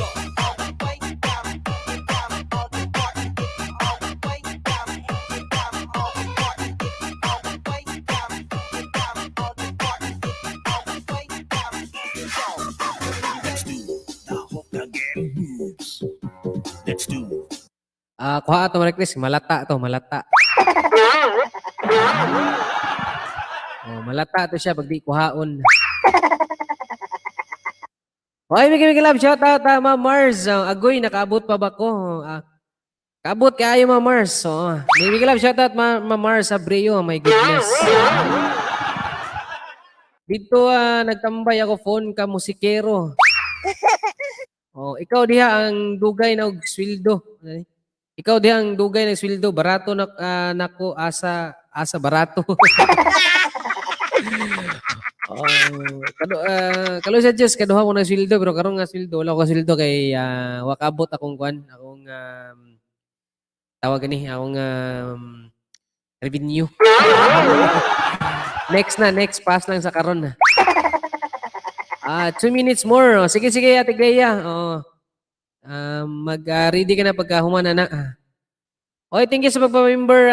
Let's do the hook again moves. Let's do Ah, kuha to, Marie Chris, malata to, malata. Oh, malata to siya pag di kuhaon. Hoy, big big love shout out, Ma'am Mars. Oh, agoy, nakaabot pa ba ko? Kaabot kaayo, Ma'am Mars. Oh, big big love shout out, Ma'am Mars Abreu. Oh, my goodness. Dito nagtambay ako phone ka musikero. Oh, ikaw diha ang dugay na og sweldo. Ikaw diha ang dugay na sweldo, barato na nako asa asa barato. Oh, kado kalo sa Diyos kaduha mo na sweldo pero karon nga sweldo wala ko sweldo kay wakabot akong kuan, akong tawag gani akong revenue. Next na, next pass lang sa karon na. 2 minutes more. Oh, sige, sige, Ate Glea. Oh. Mag-ready ka na pagka human na na. Oy, thank you sa pagpa-member,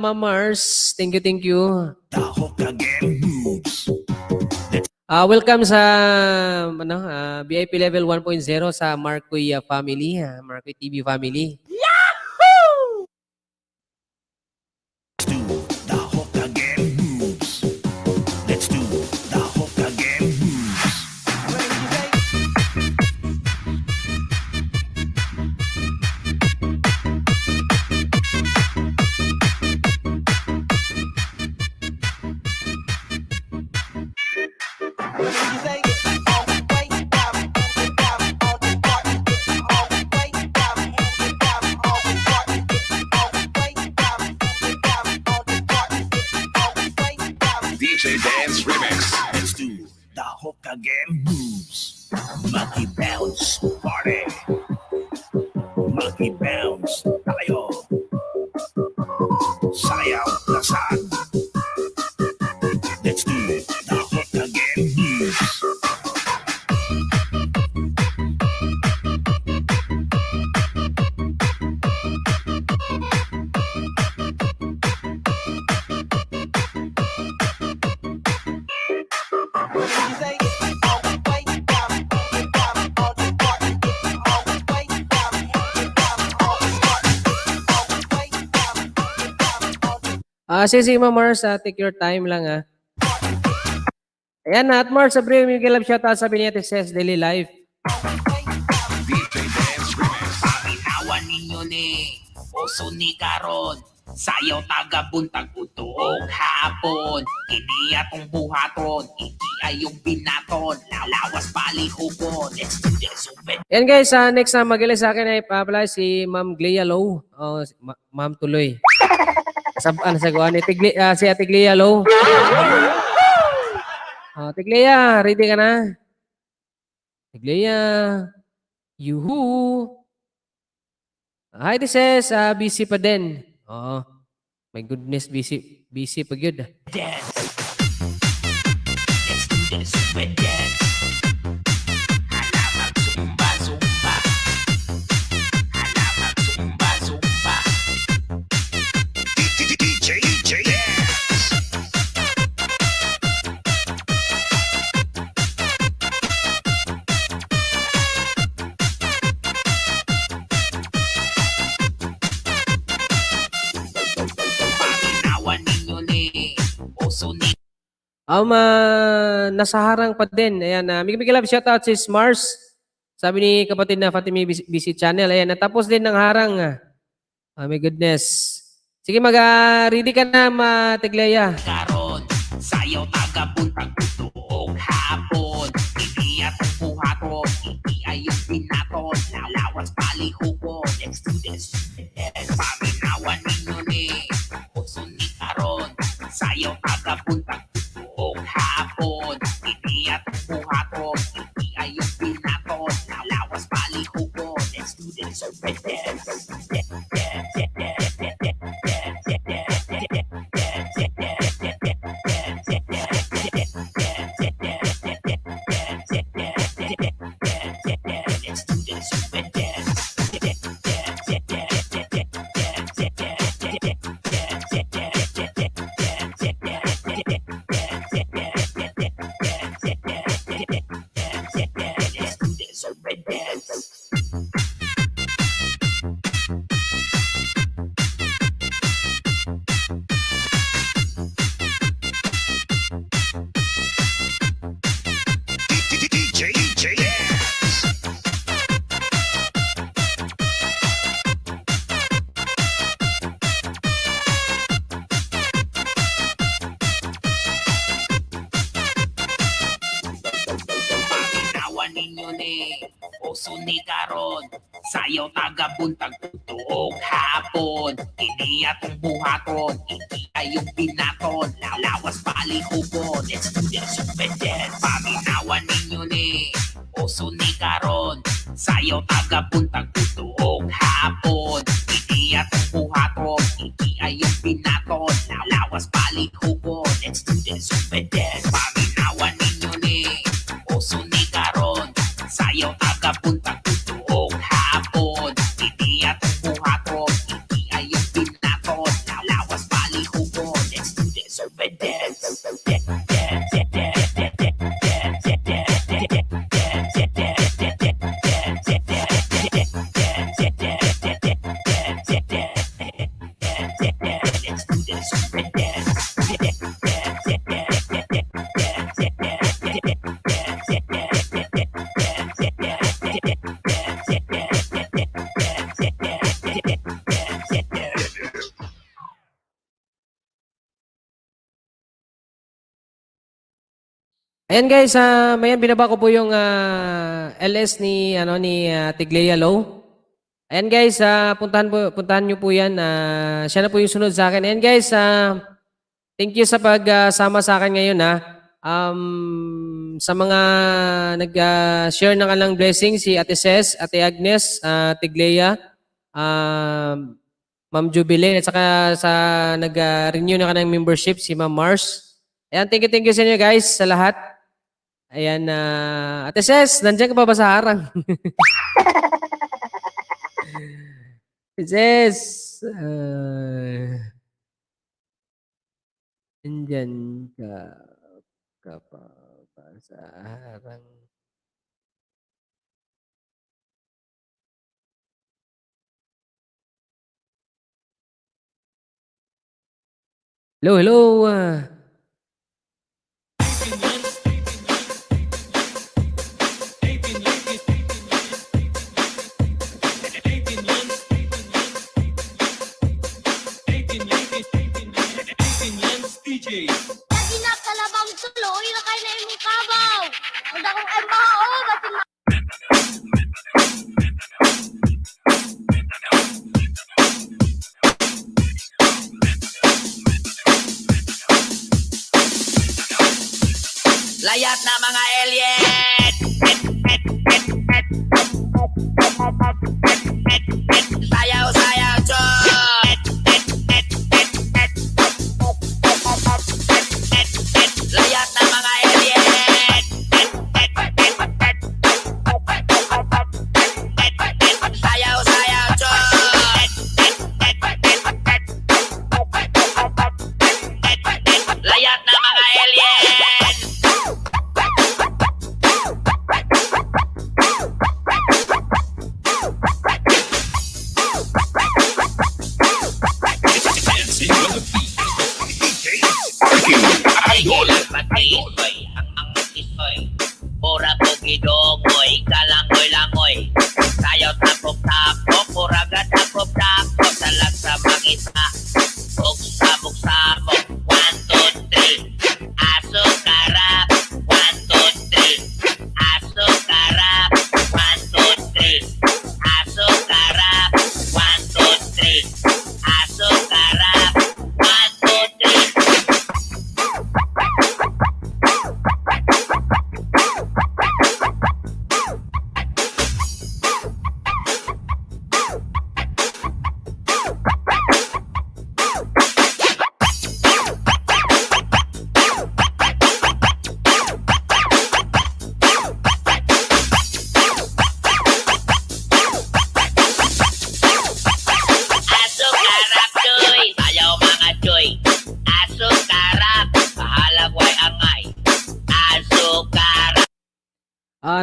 Ma'am Mars. Thank you, thank you. the hook again moves. Welcome sa ano, VIP level 1.0 sa Marcoy family, Marcoy TV family. Let's do the hook again moves. Let's do the hook again moves. DJ Dance Remix. Let's do the hook again moves. Monkey bounce party. Monkey bounce tayo. Sayaw na saan? Let's do the hook again moves. Sige, sige, Ma'am Mars, take your time lang ah. Ayan na, at Mars, sa Premium Love shoutout sabi niya, Ate Ses Daily Life. DJ Dance Remix. Paminawan ninyo ni Uso ni karon. Sayaw taga buntag utuog hapon. Kini atong buhaton. Iki ayong binaton. Lawas palihukon. Let's do this open. Yan guys, next na mag sa akin ay pala si Ma'am Glea Low. Oh, Ma'am tuloy. Sabaan sa guan ni si Ate Glea Low. Oh, Ate Glea, ready ka na? Ate Glea. Yuhu. Hi, this is busy pa din. Oo. My goodness, busy busy pa gyud. Dance. Let's do this open dance. Hala mag-zumba zumba. Hala mag-zumba zumba. DJ DJ Dance. Paminawan ninyo ni Uso ni Nasa harang pa din. Ayan, big big love shoutout si Mars. Sabi ni kapatid na Fatimi BC Channel. Ayan, natapos din ng harang. Oh my goodness. Sige, mag-ready ka na, Ma Ate Glea. Karon. Sayaw taga buntag tuog hapon. Iki atong buhaton, iki ayong binaton. Lawas palihukon, let's do this. Paminawan ninyo ni, uso ni karon. Sayaw taga buntag tuog hapon. Iki atong buhaton, iki ayong binaton. Lawas palihukon, let's do this. Let's do this. Let's do this. DJ DJ Paminawan ninyo ni, uso ni karon. Sayaw taga buntag tuog hapon. Ini atong buhaton, iki ayong binaton. Lawas palihukon, let's do this. Paminawan ninyo ni, uso ni karon. Sayaw taga buntag tuog hapon. Iki atong buhaton, iki ayong binaton. Lawas palihukon, let's do this. Paminawan ninyo ni, uso ni karon. Sayaw taga buntag tuog hapon. Iki atong buhaton, iki ayong binaton. Lawas palihukon, let's do this. Let's do this. Ayan guys, mayan binaba ko po yung LS ni ano ni Tiglea Low. Ayan guys, puntahan niyo po 'yan. Siya na po yung sunod sa akin. Ayan guys, thank you sa pagsama sa akin ngayon ha. Sa mga nag-share ng kanilang blessing, si Ate Ses, Ate Agnes, Tiglea, Ma'am Jubilee, at saka sa nag-renew ng kanilang membership, si Ma'am Mars. Ayan, thank you sa inyo guys, sa lahat. Ayan, Ate Ses, nandiyan ka pa ba sa harang? Ate Ses, nandyan ka pa ba sa harang? Hello, hello. Lagi na kalabang tuloy na kay na imong kabaw. Ug akong ay mao basin. Layat na mga alien! Sayaw, sayaw, chon! Layat na mga alien! Sayaw, sayaw, chon! Layat na mga alien!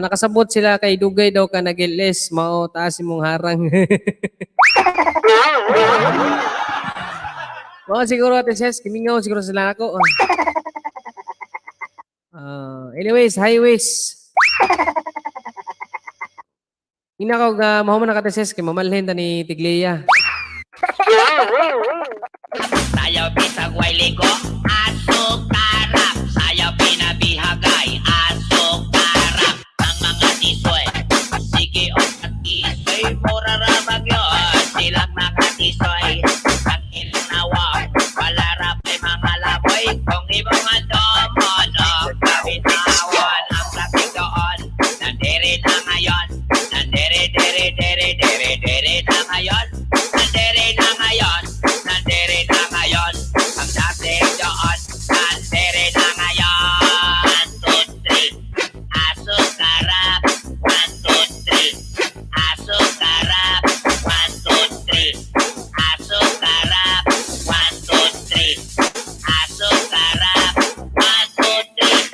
Nakasabot sila kay dugay daw ka nag-LS, mao taas imong harang. Mao siguro, Ate Ses, kimingaw siguro sila ako. Anyways, highways. Ina ko ga mahuman na ka, Ate Ses, kay mamalhin ta ni Tigleya. Sayaw bisag way ligo, asok tarap. Sayaw pinabihagay, asok tarap. Ang mga tisoy, sige o tisoy, mura ra bagyo, silang nakatisoy. Ang ilang nawang, wala ra pa'y mga laboy. Kung ibang domon, o kabitawan, ang plastic doon, nandiri na ngayon. Nandiri, diri, diri, diri, diri na ngayon. Nandiri na ngayon, nandiri na ngayon. Ang plastic doon, nandiri na ngayon. 1, 2, 3, aso karap. 1, 2, 3, aso karap. 1, 2, 3, aso karap. 1, 2, 3, aso karap. 1, 2, 3.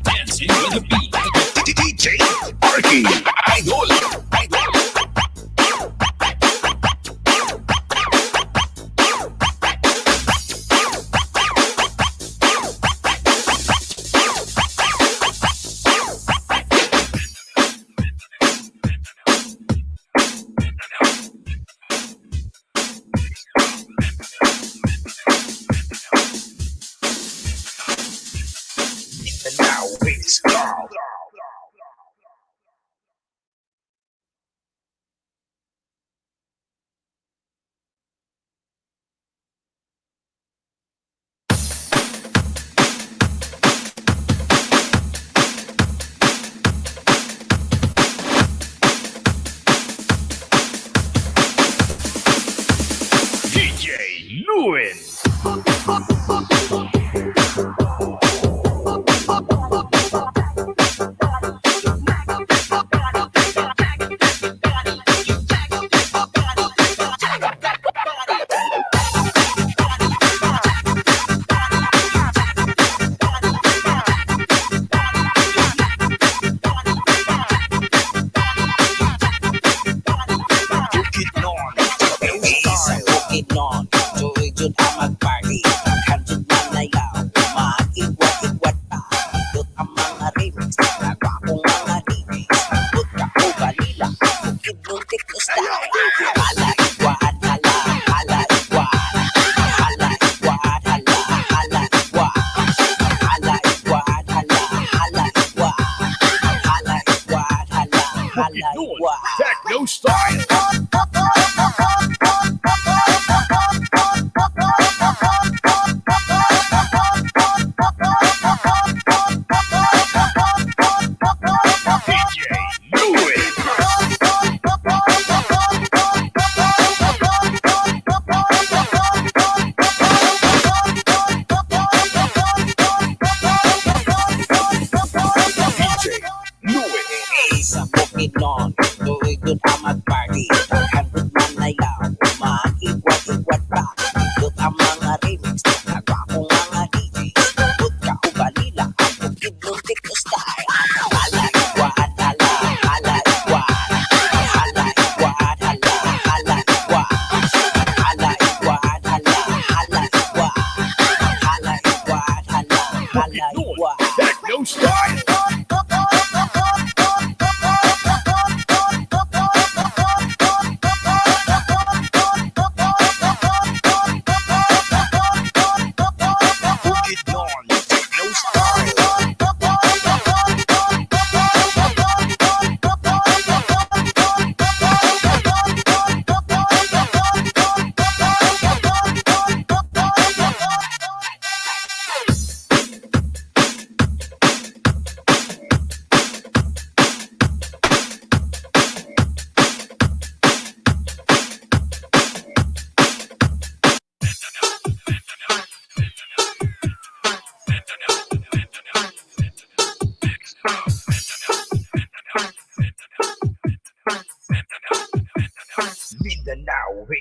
Dancing with the beat. DJ Arky Idol. Idol. And now it's called. DJ Lewin. Bukidnon, sa Bukidnon, tuig jud ang mag-party. Daghan jud manayaw, mag-igwat-igwat pa. Nindot ang mga remix, nagwapong mga DJs. Nindot ka o balila, Bukidnon techno style. Hala igwat, hala, hala igwat. Hala igwat, hala, hala igwat. Hala igwat, hala, hala igwat. Hala igwat, hala, hala Bukidnon igwat. Techno Style. DJ Lewin. DJ Lewin. Sa Bukidnon, tuig jud ang mag-party. Daghan jud manayaw, mag-igwat-igwat pa. Nindot ang mga remix, nagwapong mga DJs. Nindot ka o balila, ang Bukidnon techno style. Hala igwat, hala, hala igwat. Hala igwat, hala, hala igwat. Hala igwat, hala, hala igwat. Hala igwat, hala, hala Bukidnon igwat. Techno Style. Bukidnon Techno Style.